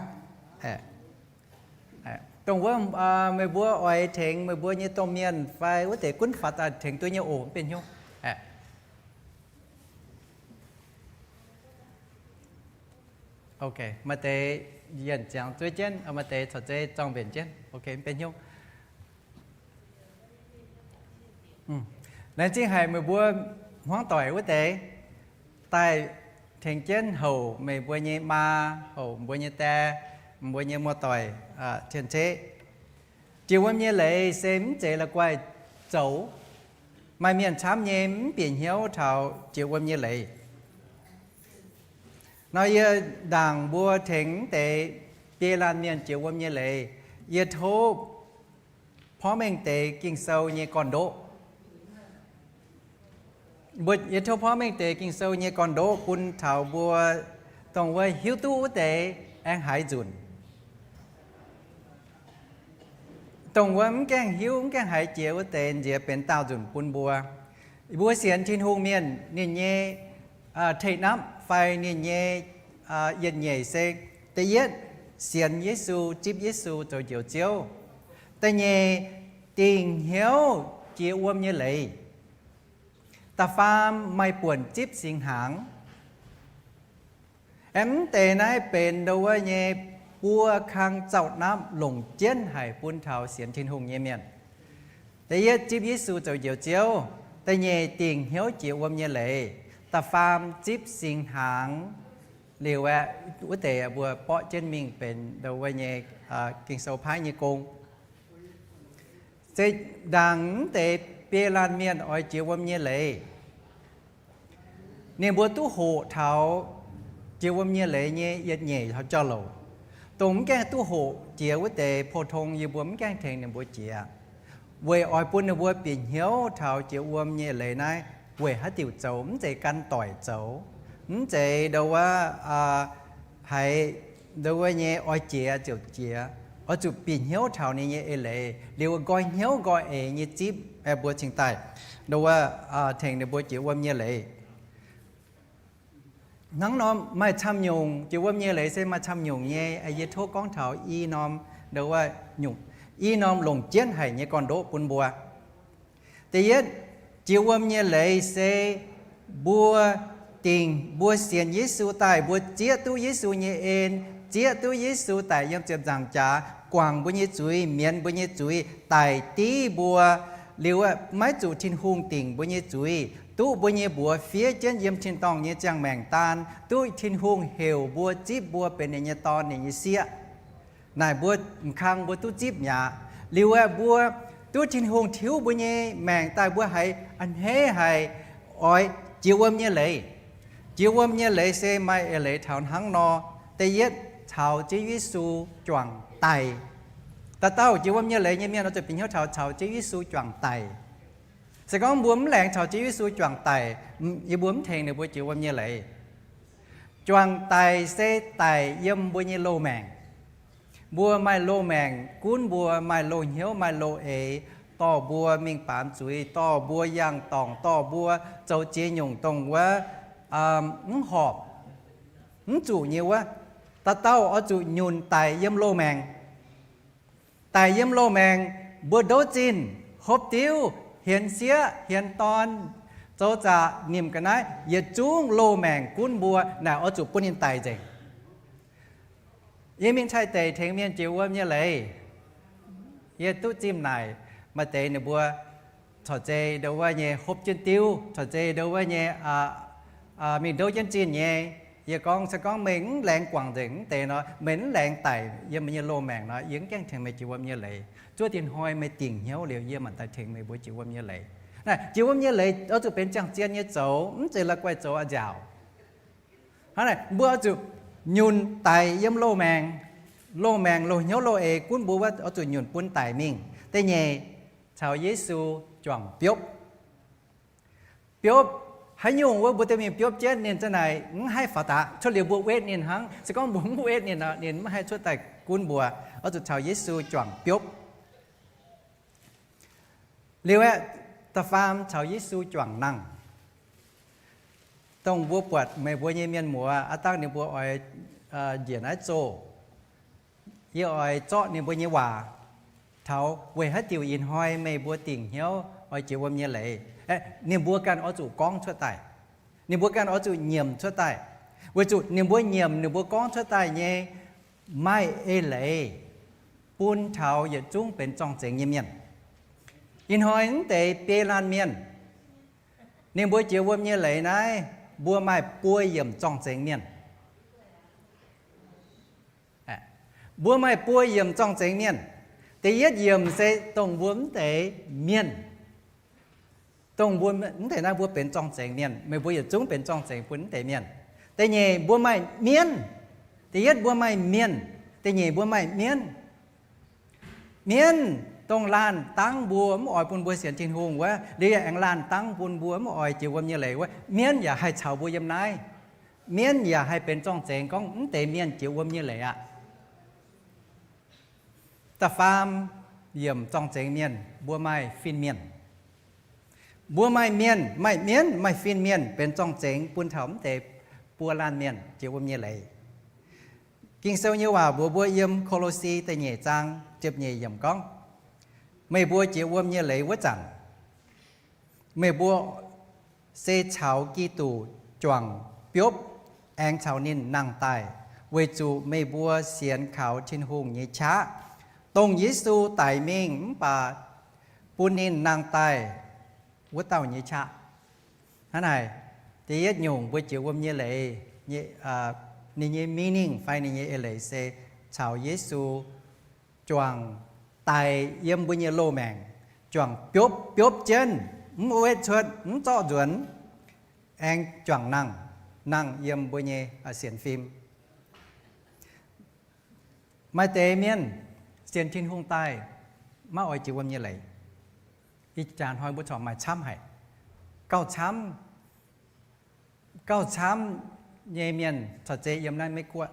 Dongh wuov meih mbuo oix tengx meih mbuo nyei domh mienh fai wuov deix gunv faaux daaih tengx duqv nyei oc, mv baac nyungc. Ok, maaih deix yienc ziangx zuov jienv, maaih deix corc zeiz zorng mbenc jienv. Ok, mv baac nyungc. Laengz zingh haic meih mbuo hmuangv doic wuov deix daaih tengx jienv houc meih mbuo nyei maa, houc mbuo nyei die, mbuo nyei muoz-doic, tien-ceqv. Jiex wuom nyei leiz se mv zeiz la'guaih zoux. Maaih mienh camv nyei mv bieqc hnyouv taux jiex wuom nyei leiz. Nor yie ndaangc mbuo tengx mv deix biei laanh mienh jiex wuom nyei leiz, yie tov porv mengh deix Ging-Sou nyei gorn-ndoqv. Mbuo, yie tov porv mengh deix Ging-Sou nyei gorn-ndoqv bun taux mbuo dongh wuov hiuv duqv wuov deix aengx haiz nzunc. Dongh wuov mv gaengh hiuv, mv gaengh haiz jiex wuov deix nziex benx daauh nzunc bun mbuo. Mbuo sienx Tin-Hungh mienh ninh nyei teiv-napv fai ninh nyei yietc nyeic se, da'yietv, sienx Yesu, zipv Yesu zoux Njoux Ziouv. Da'nyeic, dingc hnyouv jiex wuom nyei leiz. Da'faam, maaih buonc zipv singx hnaangx. Aeqv, mv deix naaiv benx ndau wuov nyei buo kang zaux-napv longc jienv haic bun taux sienx Tin-Hungh nyei mienh. Da'yietv, zipv Yesu zoux Njoux Ziouv. Da'nyeic, dingc hnyouv jiex wuom nyei leiz. Da'faam, zipv singx hnaangx. Liuz aeqv, wuov deix mbuo borqv jienv mingh benx ndau wuov nyei Ging-Sou paaiv nyei gong. Se ndaangc mv deix biei laanh mienh oix jiex wuom nyei leiz, ninh mbuo duqv hoqc taux jiex wuom nyei leiz nyei yietc nyeic taux jauv-louc. Dongh mv gaengh duqv hoqc jiex wuov deix pou-tong yie mbuo mv gaengh tengx ninh mbuo jiex, weic oix bun ninh mbuo bieqc hnyouv taux jiex wuom nyei leiz naaiv weic haaix diuc zoux, mv zeiz gan doic zoux, mv zeiz ndau wuov haiz ndau wuov nyei oix jiex ziouc jiex. Oix zuqc bieqc hnyouv taux ninh nyei eix leiz liuz nqoi hnyouv nqoi eix nyei zipv, mbuo cingx daaih ndau wuov tengx ninh mbuo jiex wuom nyei leiz. Hnangv nor maaih camv nyungc, jiex wuom nyei leiz se maaih camv nyungc nyei. Yie tov gorngv taux i norm, ndau wuov nyungc, i norm longc jienv haic nyei gorn-ndoqv bun mbuo. Da'yietv, jiex wuom nyei leiz se mbuo dingc, mbuo sienx Yesu daaih, mbuo zieqv duqv Yesu nyei en, zieqv duqv Yesu daic yiem ziepc nzaangc jaax guangc mbuo nyei zuiz, mienz mbuo nyei zuiz, daic div mbuo, liuz maiv zuqc Tin-Hungh dingc mbuo nyei zuiz, duqv mbuo nyei mbuox fiev jienv yiem tin-dorngh nyei ziangh maengc daan, duqv Tin-Hungh heuc mbuo, zipv mbuo benx ninh nyei dorn, ninh nyei sieqv. Naaic mbuo m'kang mbuo duqv zipv mi'aqv. Liuz aeqv, mbuo duqv Tin-Hungh tiuv mbuo nyei maengc daaih, mbuo haiz a'hneiv haic oix jiex wuom nyei leiz. Jiex wuom nyei leiz se maaih eix leiz taux hnangv nor. Da'yietv, caux Ziouv Yesu juangc daic. Dauh dauh jiex wuom nyei leiz nyei mienh oix zuqc bieqc hnyouv taux caux Ziouv Yesu juangc daic. Se gorngv mbuo mv laengz caux Ziouv Yesu juangc daic, yie mbuo mv tengx ninh mbuo jiex wuom nyei leiz. Juangc daic se daic yiem mbuo nyei loz-maengc. Mbuo maaih loz-maengc gunv mbuo maaih loz-hnyouv maaih loz-eix, dorh mbuo mingh baamz zuiz, dorh mbuo yangh dorngc, dorh mbuo zoux ziex nyungc dongh wuov mv horpc, mv zuqc nyei wuov. Dauh dauh oix zuqc nyunc daic yiem loz-maengc. Daic yiem loz-maengc, mbuo ndouv zinh, hopv diuv, hienx sieqv, hienx dorn, zoux zaqc, nimc ga'naaiv, yietc zungv loz-maengc gunv mbuo naaic oix zuqc bun ninh daic nzengc. Yie mingh Taiv deic tengx mienh jiex wuom nyei leiz, yie duqv zimh naaic, maaih deix ninh mbuo corc zei ndo wuov nyei hopv jienv diuv, corc zei ndo wuov nyei mingh ndouv jienv zinh nyei. Yie gorngv, se gorngv meih mv laengz guangc nzengc mv deix nor, meih mv laengz daic yiem meih nyei loz-maengc nor, yie mv gaengh tengx meih jiex wuom nyei leiz. Zuov dinh hnoi meih dingc hnyouv liuz, yie maanc daaih tengx meih mbuo jiex wuom nyei leiz. Naaiv jiex wuom nyei leiz oix zuqc benx ziangh zien nyei zoux, mv zeiz la'guaih zoux a'nziaauc. Hnangv naaic mbuo oix zuqc nyunc daic yiem loz-maengc. Loz-maengc loz-hnyouv loz-eix gunv mbuo wuov oix zuqc nyunc bun daic mingh. Da'nyeic, caux Yesu juangc biopv. Biopv, haaix nyungc wuov mbuo dorh mingh biopv jienv ninh za'naaic mv haih faaux daqc. Cuotv liuz mbuo wetv ninh hnangv. Se gorngv mbuo mv wetv ninh nor, ninh mv haih cuotv daaih gunv mbuo. Oix zuqc caux Yesu juangc biopv. Liuz aeqv, da'faam caux Yesu juangc nangh. Dongh mbuo buatc meih mbuo nyei mienh muoz, aav dangh ninh mbuo oix njiec naaiv zoh, yie oix zorqv ninh mbuo nyei waac taux weic haaix diuc ih hnoi meih mbuo dingc hnyouv oix jiex wuom nyei leiz. Ninh mbuo ganh oix zuqc gorngv cuotv daaih. Ninh mbuo ganh oix zuqc nyiemc cuotv daaih. Weic zuqc ninh mbuo nyiemc, ninh mbuo gorngv cuotv daaih nyei maaih eix leiz bun taux yietc zungv benx zorng-zengx nyei mienh. Ih hnoi mv deix biei laanh mienh, ninh mbuo jiex wuom nyei leiz naaiv, mbuo maaih buo yiemc zorng-zengx mienh. Mbuo maaih buo yiemc zorng-zengx mienh. Da'yietv yiemc se dongh mbuo mv deix mienh. Dongh mbuo mv deix naaiv mbuo benx zorng-zengx mienh. Meih mbuo yietc zungv benx zorng-zengx bun mv deix mienh. Da'nyeic mbuo maaih mienv. Da'yietv mbuo maaih mienh. Da'nyeic mbuo maaih mienv. Mienv, dongh laanh dangv mbuo mv oix bun mbuo sienx Tin-Hungh wuov, liuz yaac aengx laanh dangv bun mbuo mv oix jiex wuom nyei leiz wuov, mienv yaac haih caux mbuo yiem naaiv. Mienv yaac haih benx zorng-zengx gorngv mv deix mienh jiex wuom nyei leiz aqv. Da'faam yiemc zorng-zengx mienh, mbuo maaih fin-mienh. Mbuo maaih mienh, maaih mienv, maaih fin-mienh benx zorng-zengx bun taux mv deix buo laanh mienh jiex wuom nyei leiz. Ging-Sou nyei waac mbuox mbuo yiem Ko^lo^si da'nyeic zaang ziepc nyeic yiemc gorngv, meih mbuo jiex wuom nyei leiz wuov zanc, meih mbuo se caux Giduc juangc biopv aengx caux ninh nangh daaih, weic zuqc meih mbuo sienx kaux Tin-Hungh nyei qaqv, dongh Yesu daic mingh mv baac bun ninh nangh daaih wuov dauh nyei qaqv. Hnangv naaic, da'yietv nyungc mbuo jiex wuom nyei leiz, ninh nyei meaning fai ninh nyei eix leiz se caux Yesu juangc daic yiem mbuo nyei loz-maengc, juangc biopv, biopv jienv, mv wetv cuotv, mv zorqv nzuonx, aengx juangc nangh, nangh yiem mbuo nyei sienx fim. Maaih deix mienh sienx Tin-Hungh daaih maiv oix jiex wuom nyei leiz. Ih jaax hnoi mbuo corc maaih camv haic. Gauh camv, gauh camv nyei mienh corc zei yiem naaiv Meiv Guoqv.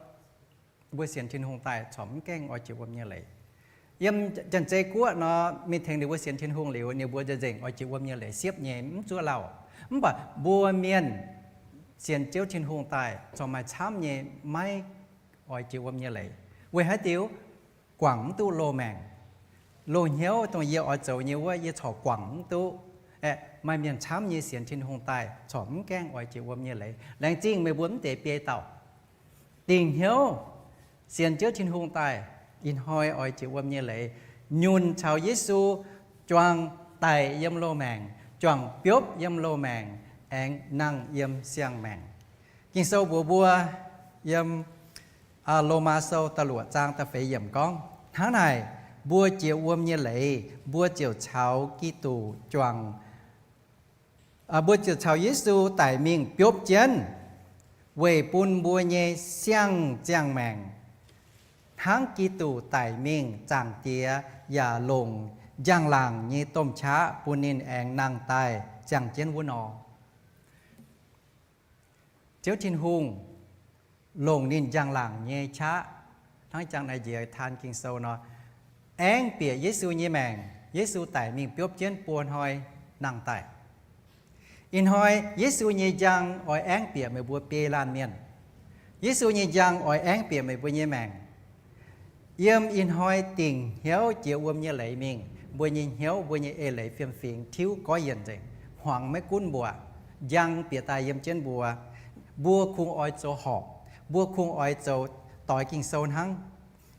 Mbuo sienx Tin-Hungh daaih corc mv gaengh oix jiex wuom nyei leiz. Yiem Janx-Zei Guoqv nor, mingh tengx ninh mbuo sienx Tin-Hungh liuz, ninh mbuo nzengc-nzengc oix jiex wuom nyei leiz siepv nyei, mv zuov lauh. Mv baac mbuo mienh sienx Ziouv Tin-Hungh daaih corc maaih camv nyei maiv oix jiex wuom nyei leiz. Weic haaix diuc? Guangc mv duqv loz-maengc. Loz-hnyouv dongh yie oix zoux nyei wuov, yie corc guangc mv duqv. Aeqv, maaih mienh camv nyei sienx Tin-Hungh daaih corc mv gaengh oix jiex wuom nyei leiz. Laengz zingh meih mbuo mv deix biei dauh dingc hnyouv sienx Ziouv Tin-Hungh daaih, ih hnoi oix jiex wuom nyei leiz, nyunc caux Yesu juangc daic yiem loz-maengc, juangc biopv yiem loz-maengc, aengx nangh yiem siang-maengc. Ging-Sou mbuox mbuo yiem Lomaa Sou da'luoqc zaang da'feix yiemc gorngv, hnangv naaic, mbuo jiex wuom nyei leiz, mbuo ziouc caux Giduc juangc, mbuo ziouc caux Yesu daic mingh biopv jienv, weic bun mbuo nyei siang-ziangh maengc, hnangv Giduc daic mingh, Zaangc Diex yaac longc njang-laangc nyei domh qaqv bun ninh aengx nangh daaih ziangh jienv wuov nor. Ziouv Tin-Hungh longc ninh njang-laangc nyei qaqv, hnangv jangx naaiv njiec taan Ging-Sou nor, aengv bieqc Yesu nyei maengc. Yesu daic mingh biopv jienv buo hnoi nangh daaih. Ih hnoi Yesu nyei njang oix aengv bieqc meih mbuo biei laanh mienh. Yesu nyei njang oix aengv bieqc meih mbuo nyei maengc. Yiem ih hnoi dingc hnyouv jiex wuom nyei leiz mingh, mbuo nyei hnyouv, mbuo nyei eix leiz fiem-fingx tiuv goiv yienc nzengc, hmuangx maiv gunv mbuo, njang bieqc daaih yiem jienv mbuo. Mbuo kungx oix zoux horpc, mbuo kungx oix zoux doix Ging-Sou hnangv.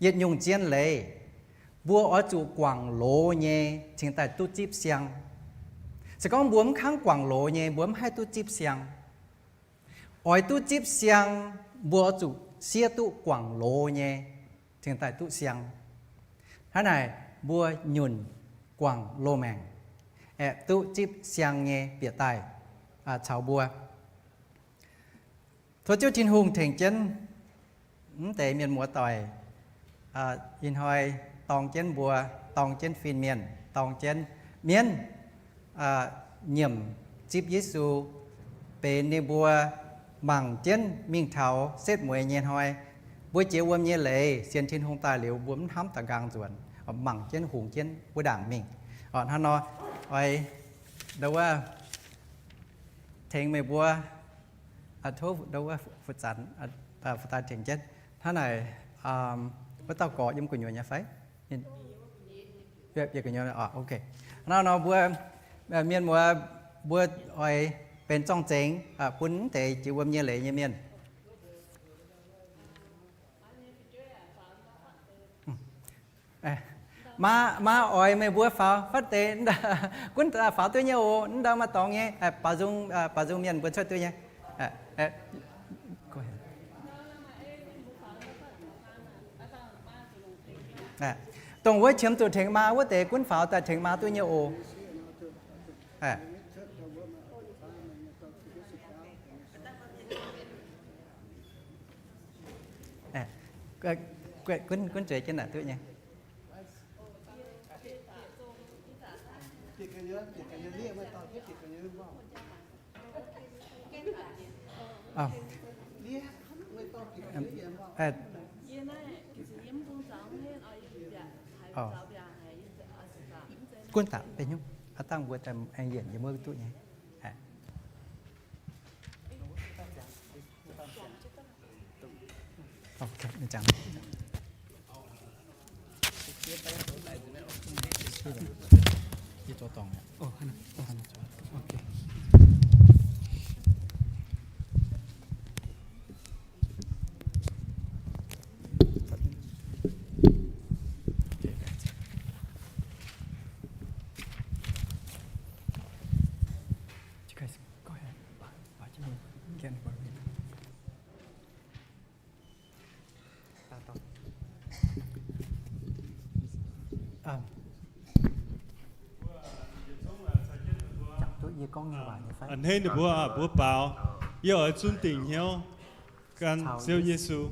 Yietc nyungc zien leiz, mbuo oix zuqc guangc loz nyei cingx daaih duqv zipv siang. Se gorngv mbuo mv kangv guangc loz nyei, mbuo mv haih duqv zipv siang. Oix duqv zipv siang, mbuo oix zuqc siev duqv guangc loz nyei cingx daaih duqv siang. Hnangv naaic, mbuo nyunc guangc loz-maengc, aeqv, duqv zipv siang nyei bieqc daaih caux mbuo. Tov Ziouv Tin-Hungh tengx jienv mv deix mienh muoz-doic ih hnoi dorng jienv mbuo, dorng jienv fin-mienh, dorng jienv mienv nyiemc zipv Yesu, benx ninh mbuo mangc jienv mingh taux setv mueiz nyei hnoi. Mbuo jiex wuom nyei leiz sienx Tin-Hungh daaih liuz, mbuo mv hnamv da'nqaang nzuonx, mangc jienv hungx jienv wuov ndaangc mingh. Hnangv nor, oix ndo wuov tengx meih mbuo, tov ndo wuov fu zanc, fu daaih tengx jienv. Hnangv naaic, wuov dauh gorx yiem gu'nyuoz nyei fai? Hnangv nor mbuo mienh muoz mbuo oix benx zorng-zengx bun mv deix jiex wuom nyei leiz nyei mienh. Maa, maa oix meih mbuo faaux fatv deix, gunv faaux duqv nyei oc. Mv ndau maaih dorngx nyei, baaux nzung, baaux nzung mienh mbuo cuotv duqv nyei. Dongh wuov qiemx zuqc tengx maa wuov deix gunv faaux daaih tengx maa duqv nyei oc. Gunv zueiz jienv naaic duqv nyei. Gunv daaih deix nyungc, aav dangh mbuo daaih aengx yienc yiem wuov duqv nyei. A'hneiv ninh mbuo, mbuo baaux, yie oix zunv dingc hnyouv gan Ziouv Yesu.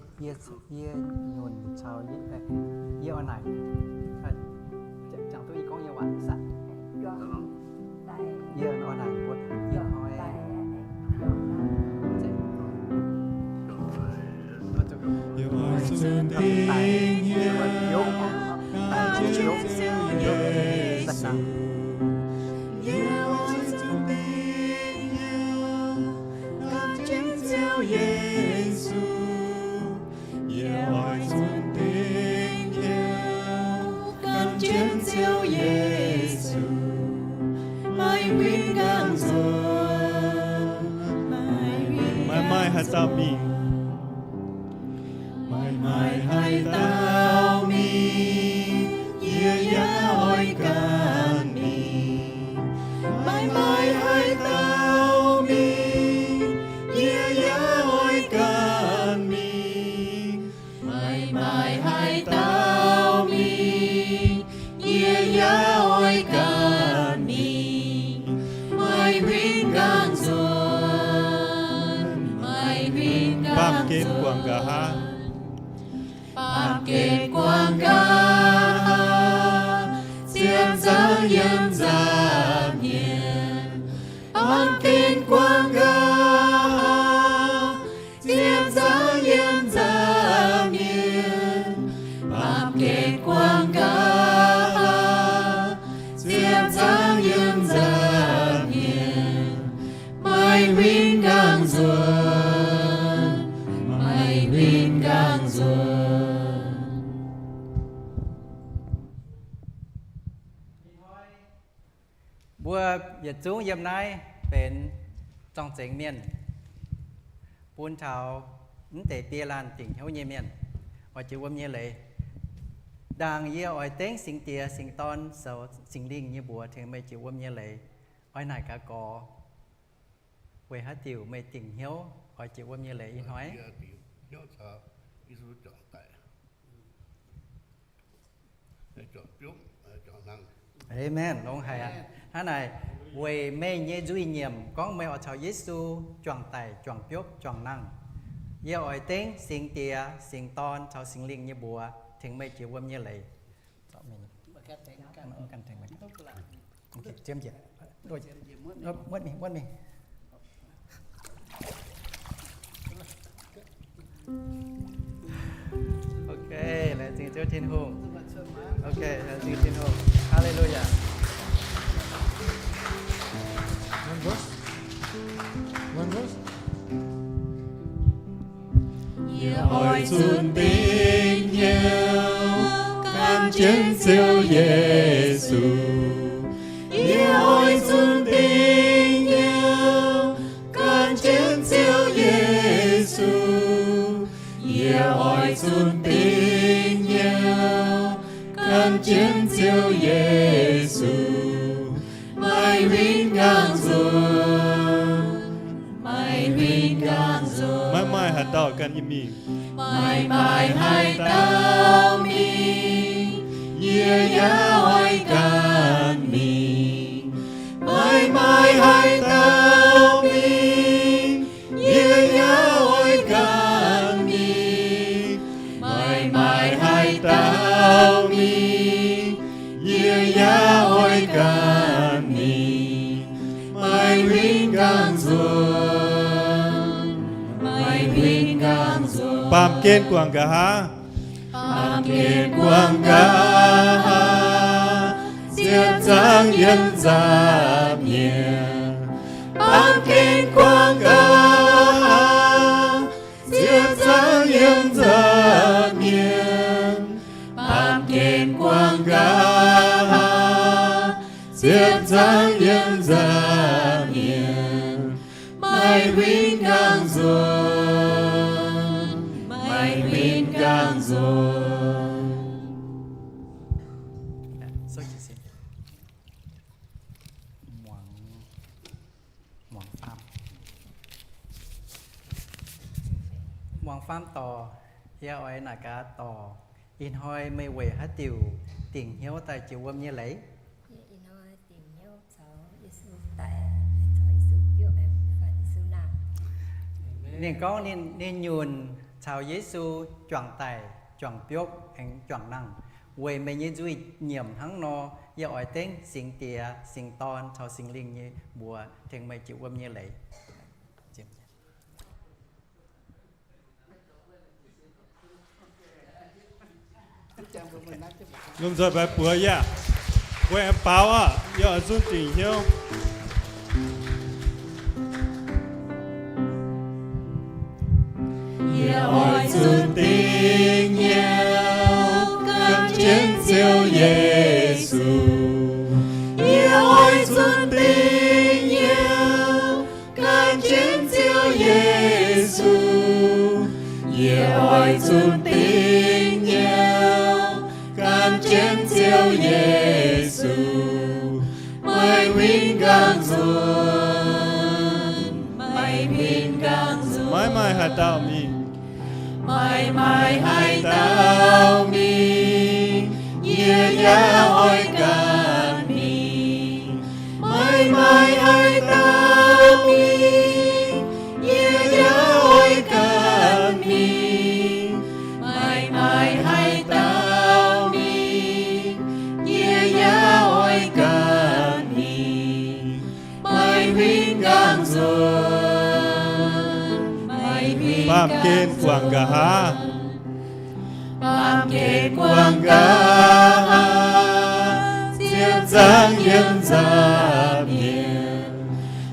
Maaih maaih haaix dauh mingh? Maaih maaih haaix dauh mingh, yie yaac oix gan mingh. Maaih maaih haaix dauh mingh, yie yaac oix gan mingh. nqa'haav. Baamh gen guangc nqa'haav, ziepc nzaangc yiem nza'hmien. Baamh gen guangc nqa'haav, ziepc nzaangc yiem nza'hmien. Baamh gen guangc nqa'haav, ziepc nzaangc yiem nza'hmien. Maaih huin nqaang nzuonx, maaih huin nqaang nzuonx. Mbuo yietc zungv yiem naaiv benx zorng-zengx mienh, bun taux mv deix biei laanh dingc hnyouv nyei mienh, oix jiex wuom nyei leiz. Ndaangc yie oix dengv Singx Diex, Singx Dorn, Singx Lingh nyei mbuox tengx meih jiex wuom nyei leiz. Oix naaic gaax gorx, weic haaix diuc meih dingc hnyouv oix jiex wuom nyei leiz ih hnoi? Amen. Longx haic aqv. Hnangv naaic, weic meih nyei nzuih nyiemc gorngv meih oix caux Yesu juangc daic, juangc biopv, juangc nangh. Yie oix dengv Singx Diex, Singx Dorn caux Singx Lingh nyei mbuox tengx meih jiex wuom nyei leiz. Ok, laengz zingh Ziouv Tin-Hungh. Ok, laengz zingh Tin-Hungh. Hallelujah. One verse. One verse. Yie oix zunh dingc hnyouv gan jienv Ziouv Yesu. Yie oix zunh dingc hnyouv gan jienv Ziouv Yesu. Yie oix zunh dingc hnyouv gan jienv Ziouv Yesu. Maaih huin nqaang nzuonx, maaih huin nqaang nzuonx. Maaih maaih haaix dauh gan yie mingh? Maaih maaih haaix dauh mingh, yie yaac oix gan mingh. Maaih maaih haaix dauh mingh, yie yaac oix gan mingh. Maaih maaih haaix dauh mingh, yie yaac oix gan mingh. Maaih huin nqaang nzuonx, maaih huin nqaang nzuonx. Baamh gen guangc nqa'haav. Baamh gen guangc nqa'haav, ziepc nzaangc yiem nza'hmien. Baamh gen guangc nqa'haav, ziepc nzaangc yiem nza'hmien. Baamh gen guangc nqa'haav, ziepc nzaangc yiem nza'hmien. Maaih huin nqaang nzuonx, maaih huin nqaang nzuonx. Muangx, muangx faam, muangx faam dorh. Yie oix naaic gaax dorh, ih hnoi meih weic haaix diuc dingc hnyouv daaih jiex wuom nyei leiz? Yie ih hnoi dingc hnyouv caux Yesu daic, caux Yesu biopv, aengx caux Yesu nangh. Ninh gorngv ninh, ninh nyunc caux Yesu juangc daic, juangc biopv, aengx juangc nangh. Weic meih nyei nzuih nyiemc hnangv nor, yie oix dengv Singx Diex, Singx Dorn caux Singx Lingh nyei mbuox tengx meih jiex wuom nyei leiz. Lomh nzoih mbuox yie, weic aengx baaux aqv, yie oix zunh dingc hnyouv. Yie oix zunh dingc hnyouv gan jienv Ziouv Yesu. Yie oix zunh dingc hnyouv gan jienv Ziouv Yesu. Yie oix zunh dingc hnyouv gan jienv Ziouv Yesu. Maaih huin nqaang nzuonx, maaih huin nqaang nzuonx. Maiv maaih haaix dauh mingh. Maiv maaih haaix dauh mingh, yie yaac oix gan mingh. Maiv maaih haaix dauh mingh, yie yaac oix gan mingh. Baamh gen guangc nqa'haav. Baamh gen guangc nqa'haav, ziepc nzaangc yiem nza'hmien.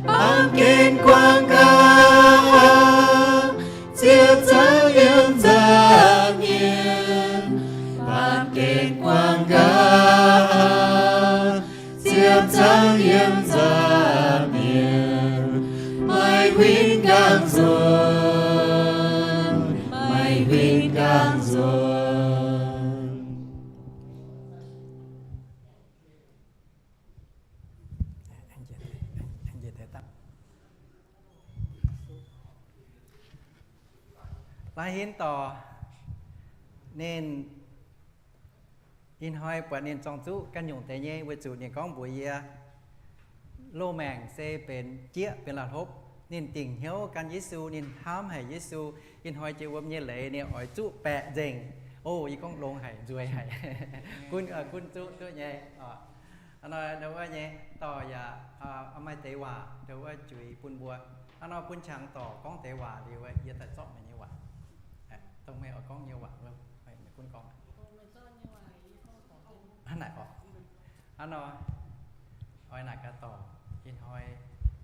Baamh gen guangc nqa'haav, ziepc nzaangc yiem nza'hmien. Baamh gen guangc nqa'haav, ziepc nzaangc yiem nza'hmien. Meih huin nqaang nzuonx, meih huin nqaang nzuonx. Laaix hinv dorh ninh, ih hnoi buatc ninh zorng-zuqv ganh nyungc deix nyei, weic zuqc ninh gorngv mbuox yie, loz-maengc se benx jieqv, benx la'hlopv. Ninh dingc hnyouv gan Yesu, ninh hnamv haic Yesu. Ih hnoi jiex wuom nyei leiz ninh oix zuqv baeqc nzengc. O, yie gorngv longx haic, nzueic haic. Gunv, gunv zuqv duqv nyei. Hnangv nor ndau wuov nyei dorh yaac maaih deix waac ndau wuov juix bun mbuo. Hnangv nor bun qangx dorc gorngv deix waac liuz, yie daaih zorqv meih nyei waac, dongh meih oix gorngv nyei waac, meih gunv gorngv. Hnangv naaic oc. Hnangv nor, oix naaic gaax dorc, ih hnoi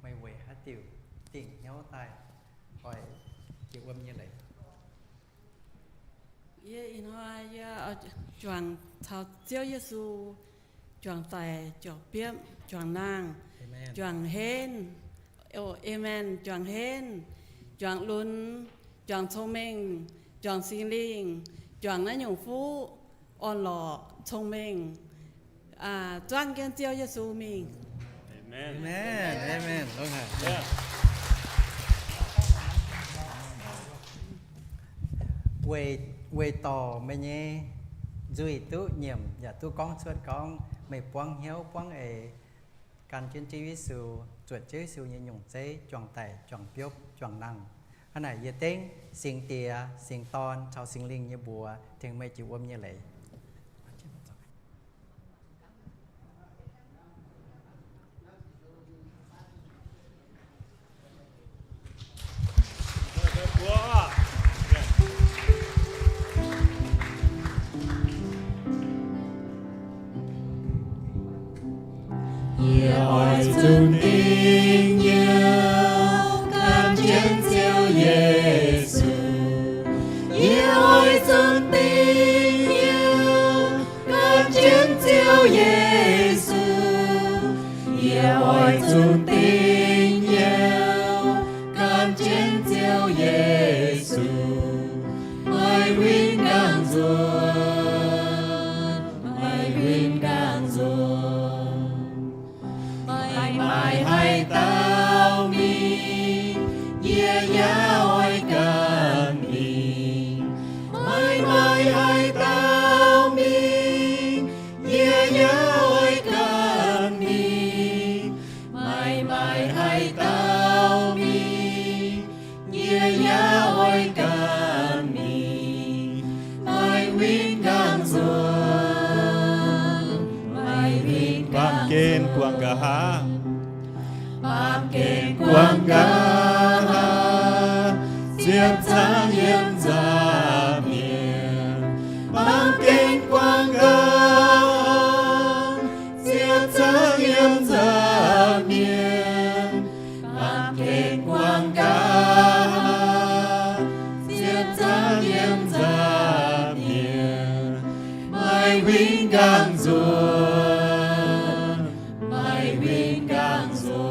meih weic haaix diuc dingc hnyouv daaih oix jiex wuom nyei leiz? Yie ih hnoi yie juangc caux Ziouv Yesu, juangc daic, juangc biopv, juangc nangh, juangc henv. O, aamen. Juangc henv, juangc lunx, juangc cong-mengh, juangc Singx Lingh, juangc naaiv nyungc fuqv orn-lorqc cong-mengh, zuangv jienv Ziouv Yesu mingh. Weic, weic dorc meih nyei nzuih duqv nyiemc yaac duqv gorngv cuotv gorngv meih buangv hnyouv buangv eix gan jienv Ziouv Yesu, zuotc Ziouv Yesu nyei nyungc zeiv juangc daic, juangc biopv, juangc nangh. Hnangv naaic yie dengv Singx Diex, Singx Dorn caux Singx Lingh nyei mbuox tengx meih jiex wuom nyei leiz. Yie oix zunh dingc hnyouv gan jienv Ziouv Yesu. Yie oix zunh dingc hnyouv gan jienv Ziouv Yesu. Yie oix zunh dingc hnyouv gan jienv Ziouv Yesu. Meih huin nqaang nzuonx, meih huin nqaang nzuonx. Meih maaih haaix dauh mingh, yie yaac oix gan mingh. Meih maaih haaix dauh mingh, yie yaac oix gan mingh. Meih maaih haaix dauh mingh, yie yaac oix gan mingh. Meih huin nqaang nzuonx, meih huin nqaang nzuonx. Baamh gen guangc nqa'haav. Baamh gen guangc nqa'haav, ziepc nzaangc yiem nza'hmien. Baamh gen guangc nqa'haav, ziepc nzaangc yiem nza'hmien. Baamh gen guangc nqa'haav, ziepc nzaangc yiem nza'hmien. Meih huin nqaang nzuonx, meih huin nqaang nzuonx.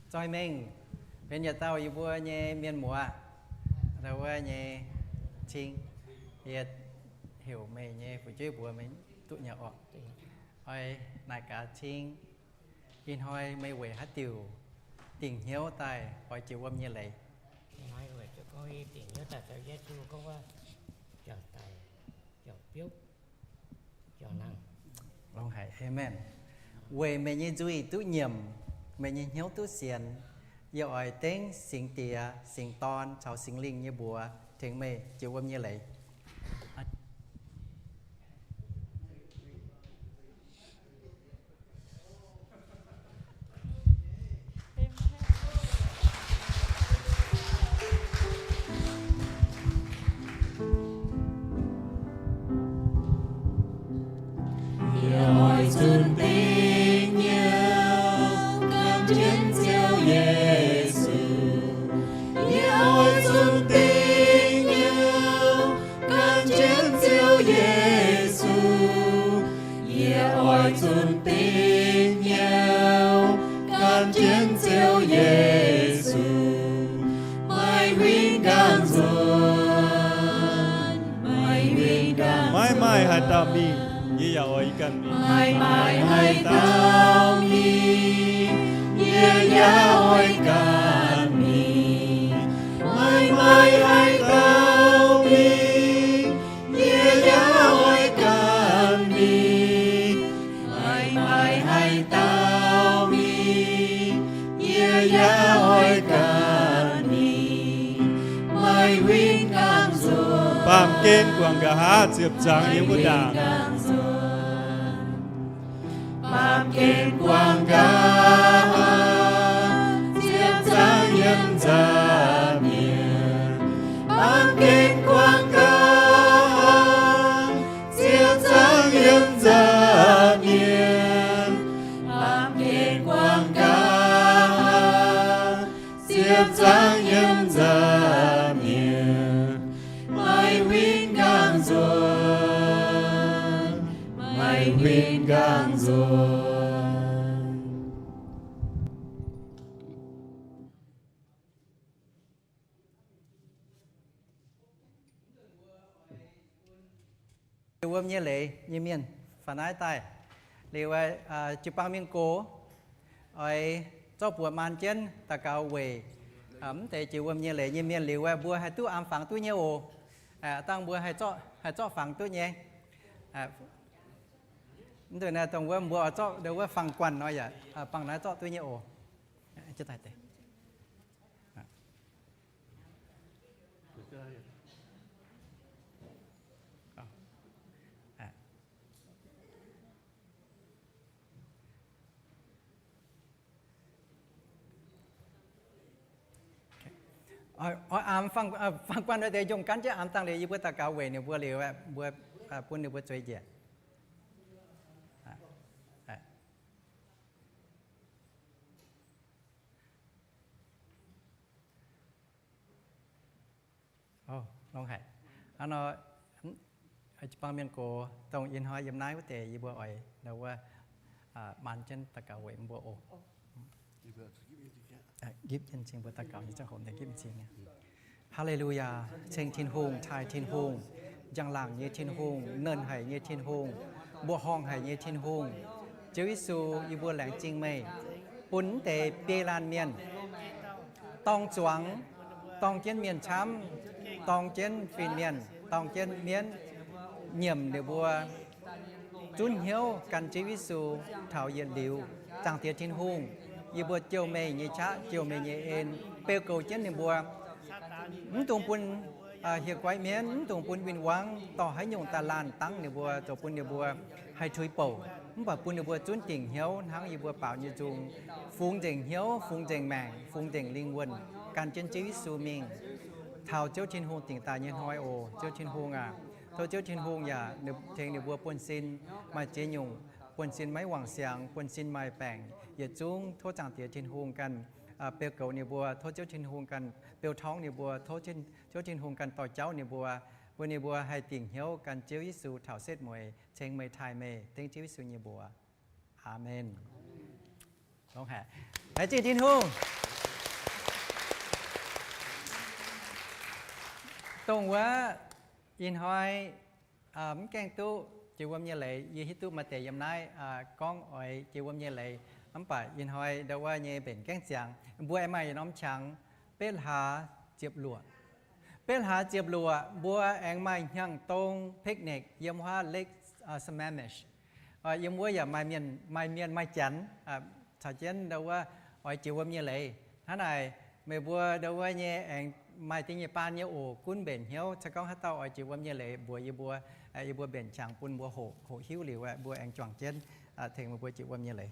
Zoih mengh benx yietc dauh yie mbuo nyei mienh muoz, ndau wuov nyei cing. Yie heuc meih nyei fu'jueiv mbuox meih duqv nyei oc. Oix naaic gaax cing, ih hnoi meih weic haaix diuc dingc hnyouv daaih oix jiex wuom nyei leiz? Ih hnoi weic zuqc gorngv yie dingc hnyouv daaih caux Yesu gorngv wuov, juangc daic, juangc biopv, juangc nangh. Longx haic. Aamen. Weic meih nyei nzuih duqv nyiemc, meih nyei hnyouv duqv sienx, Yie oix dengv Singx Diex, Singx Dorn caux Singx Lingh nyei mbuox tengx meih jiex wuom nyei leiz. Yie oix zunh dingc nyei ganh jienv Ziouv Yesu. Yie oix zunh dingc nyei ganh jienv Ziouv Yesu. Yie oix zunh dingc nyei ganh jienv Ziouv Yesu. Meih huin nqaang nzuonx, meih huin nqaang, maiv maaih haaix dauh mingh, yie yaac oix ganh mingh. Maiv maaih haaix dauh mingh, yie yaac oix ganh mingh. Maiv maaih haaix dauh mingh, yie yaac oix ganh mingh. Maiv maaih haaix dauh mingh, yie yaac oix ganh mingh. Meih huin nqaang nzuonx, baamh gen guangc nqa'haav ziepc zangx yiem wuov ndaangc. Baamh gen guangc nqa'haav ziepc zangx yiem nza'hmien. Baamh gen guangc nqa'haav ziepc zangx yiem nza'hmien. Baamh gen guangc nqa'haav ziepc zangx yiem nza'hmien. Meih huin nqaang nzuonx, meih huin nqaang nzuonx. Jiex wuom nyei leiz nyei mienh faaux naaiv daaih. Liuz, jiu-baang mienh gox oix zorqv buoz maan jienv daux gaux weic mv deix jiex wuom nyei leiz nyei mienh. Liuz mbuo haih duqv aamx fangx duqv nyei oc. Dangh mbuo haih zorqv fangx duqv nyei. Mv deix naaiv dongh wuov mbuo oix zorqv wuov fangx guanh nor yaac bangc naaiv zorqv duqv nyei oc. Oix aamx fangx guanh deix njongc gan jienv aamx dangh liuz yie mbuo daux gaux weic ninh mbuo liuz, mbuo bun ninh mbuo zueiz njiec. Longx haic. Hnangv nor, jiu-baang mienh gox dongh ih hnoi yiem naaiv wuov deix yie mbuo oix ndau wuov maan jienv daux gaux weic mbuo oc. Gipv jienv cing mbuo daux gaux nyei ziangh hoc deix gipv cing. Haa^le^lu^yaa! Ceng Tin-Hungh, taaih Tin-Hungh, njang-laangc nyei Tin-Hungh, nernh haic nyei Tin-Hungh, mbuoqc horngh haic nyei Tin-Hungh. Ziouv Yesu, yie mbuo laengz zingh meih bun mv deix biei laanh mienh dorng zuangx, dorng jienv mienh camv, dorng jienv fin-mienh, dorng jienv mienv, nyiemc ninh mbuo zunv hnyouv gan Ziouv Yesu taux yietc liuz. Zaangc Diex Tin-Hungh, yie mbuo jouh meih nyei qaqv, jouh meih nyei en, beu goux jienv ninh mbuo. Mv dungx bun hieh guaiv mienv, mv dungx bun win-wangv dorh haaix nyungc daaih laanh dangv ninh mbuo, zoux bun ninh mbuo haih tuix bouc, mv baac bun ninh mbuo zunv dingc hnyouv hnangv yie mbuo baaux nyei nzung, fungx nzengc hnyouv, fungx nzengc maengc, fungx nzengc lingh wuonh, gan jienv Ziouv Yesu mingh taux Ziouv Tin-Hungh dingc daaih nyei hnoi oc. Ziouv Tin-Hungh aac, tov Ziouv Tin-Hungh yaac tengx ninh mbuo buonv-sin maaih ziex nyungc, buonv-sin maiv wangc siangx, buonv-sin maaih baengc, yietc zungv tov Zaangc Diex Tin-Hungh ganh beu goux ninh mbuo, tov Ziouv Tin-Hungh ganh beu torngv ninh mbuo, tov Ziouv Tin-Hungh ganh dorh jauv ninh mbuo, bun ninh mbuo haih dingc hnyouv gan Ziouv Yesu taux setv mueiz ceng meih taaih meih, dengv Ziouv Yesu nyei mbuox. Aamen. Laengz zingh Tin-Hungh. Dongh wuov ih hnoi mv gaengh duqv jiex wuom nyei leiz, yie hiuv duqv maaih deix yiem naaiv gorngv oix jiex wuom nyei leiz, mv baac ih hnoi ndau wuov nyei mbenc gaengh ziangx, mbuo aengx maaih yietc norm qangx, betv hlaax ziepc luoqc. Betv hlaax ziepc luoqc mbuo aengx maaih hnyangx-dong picnic yiem wuov Lake Sammamish. Yiem wuov yaac maaih mienh, maaih mienh maaih janx caux jienv ndau wuov oix jiex wuom nyei leiz. Hnangv naaic, meih mbuo ndo wuov nyei aengx maaih deix nyei baan nyei oc, gunv mbenc hnyouv, se gorngv haaix dauh oix jiex wuom nyei leiz mbuox yie mbuo, yie mbuo mbenc qangx bun mbuo hoqc, hoqc hiuv liuz, mbuo aengx juangc jienv tengx meih mbuo jiex wuom nyei leiz.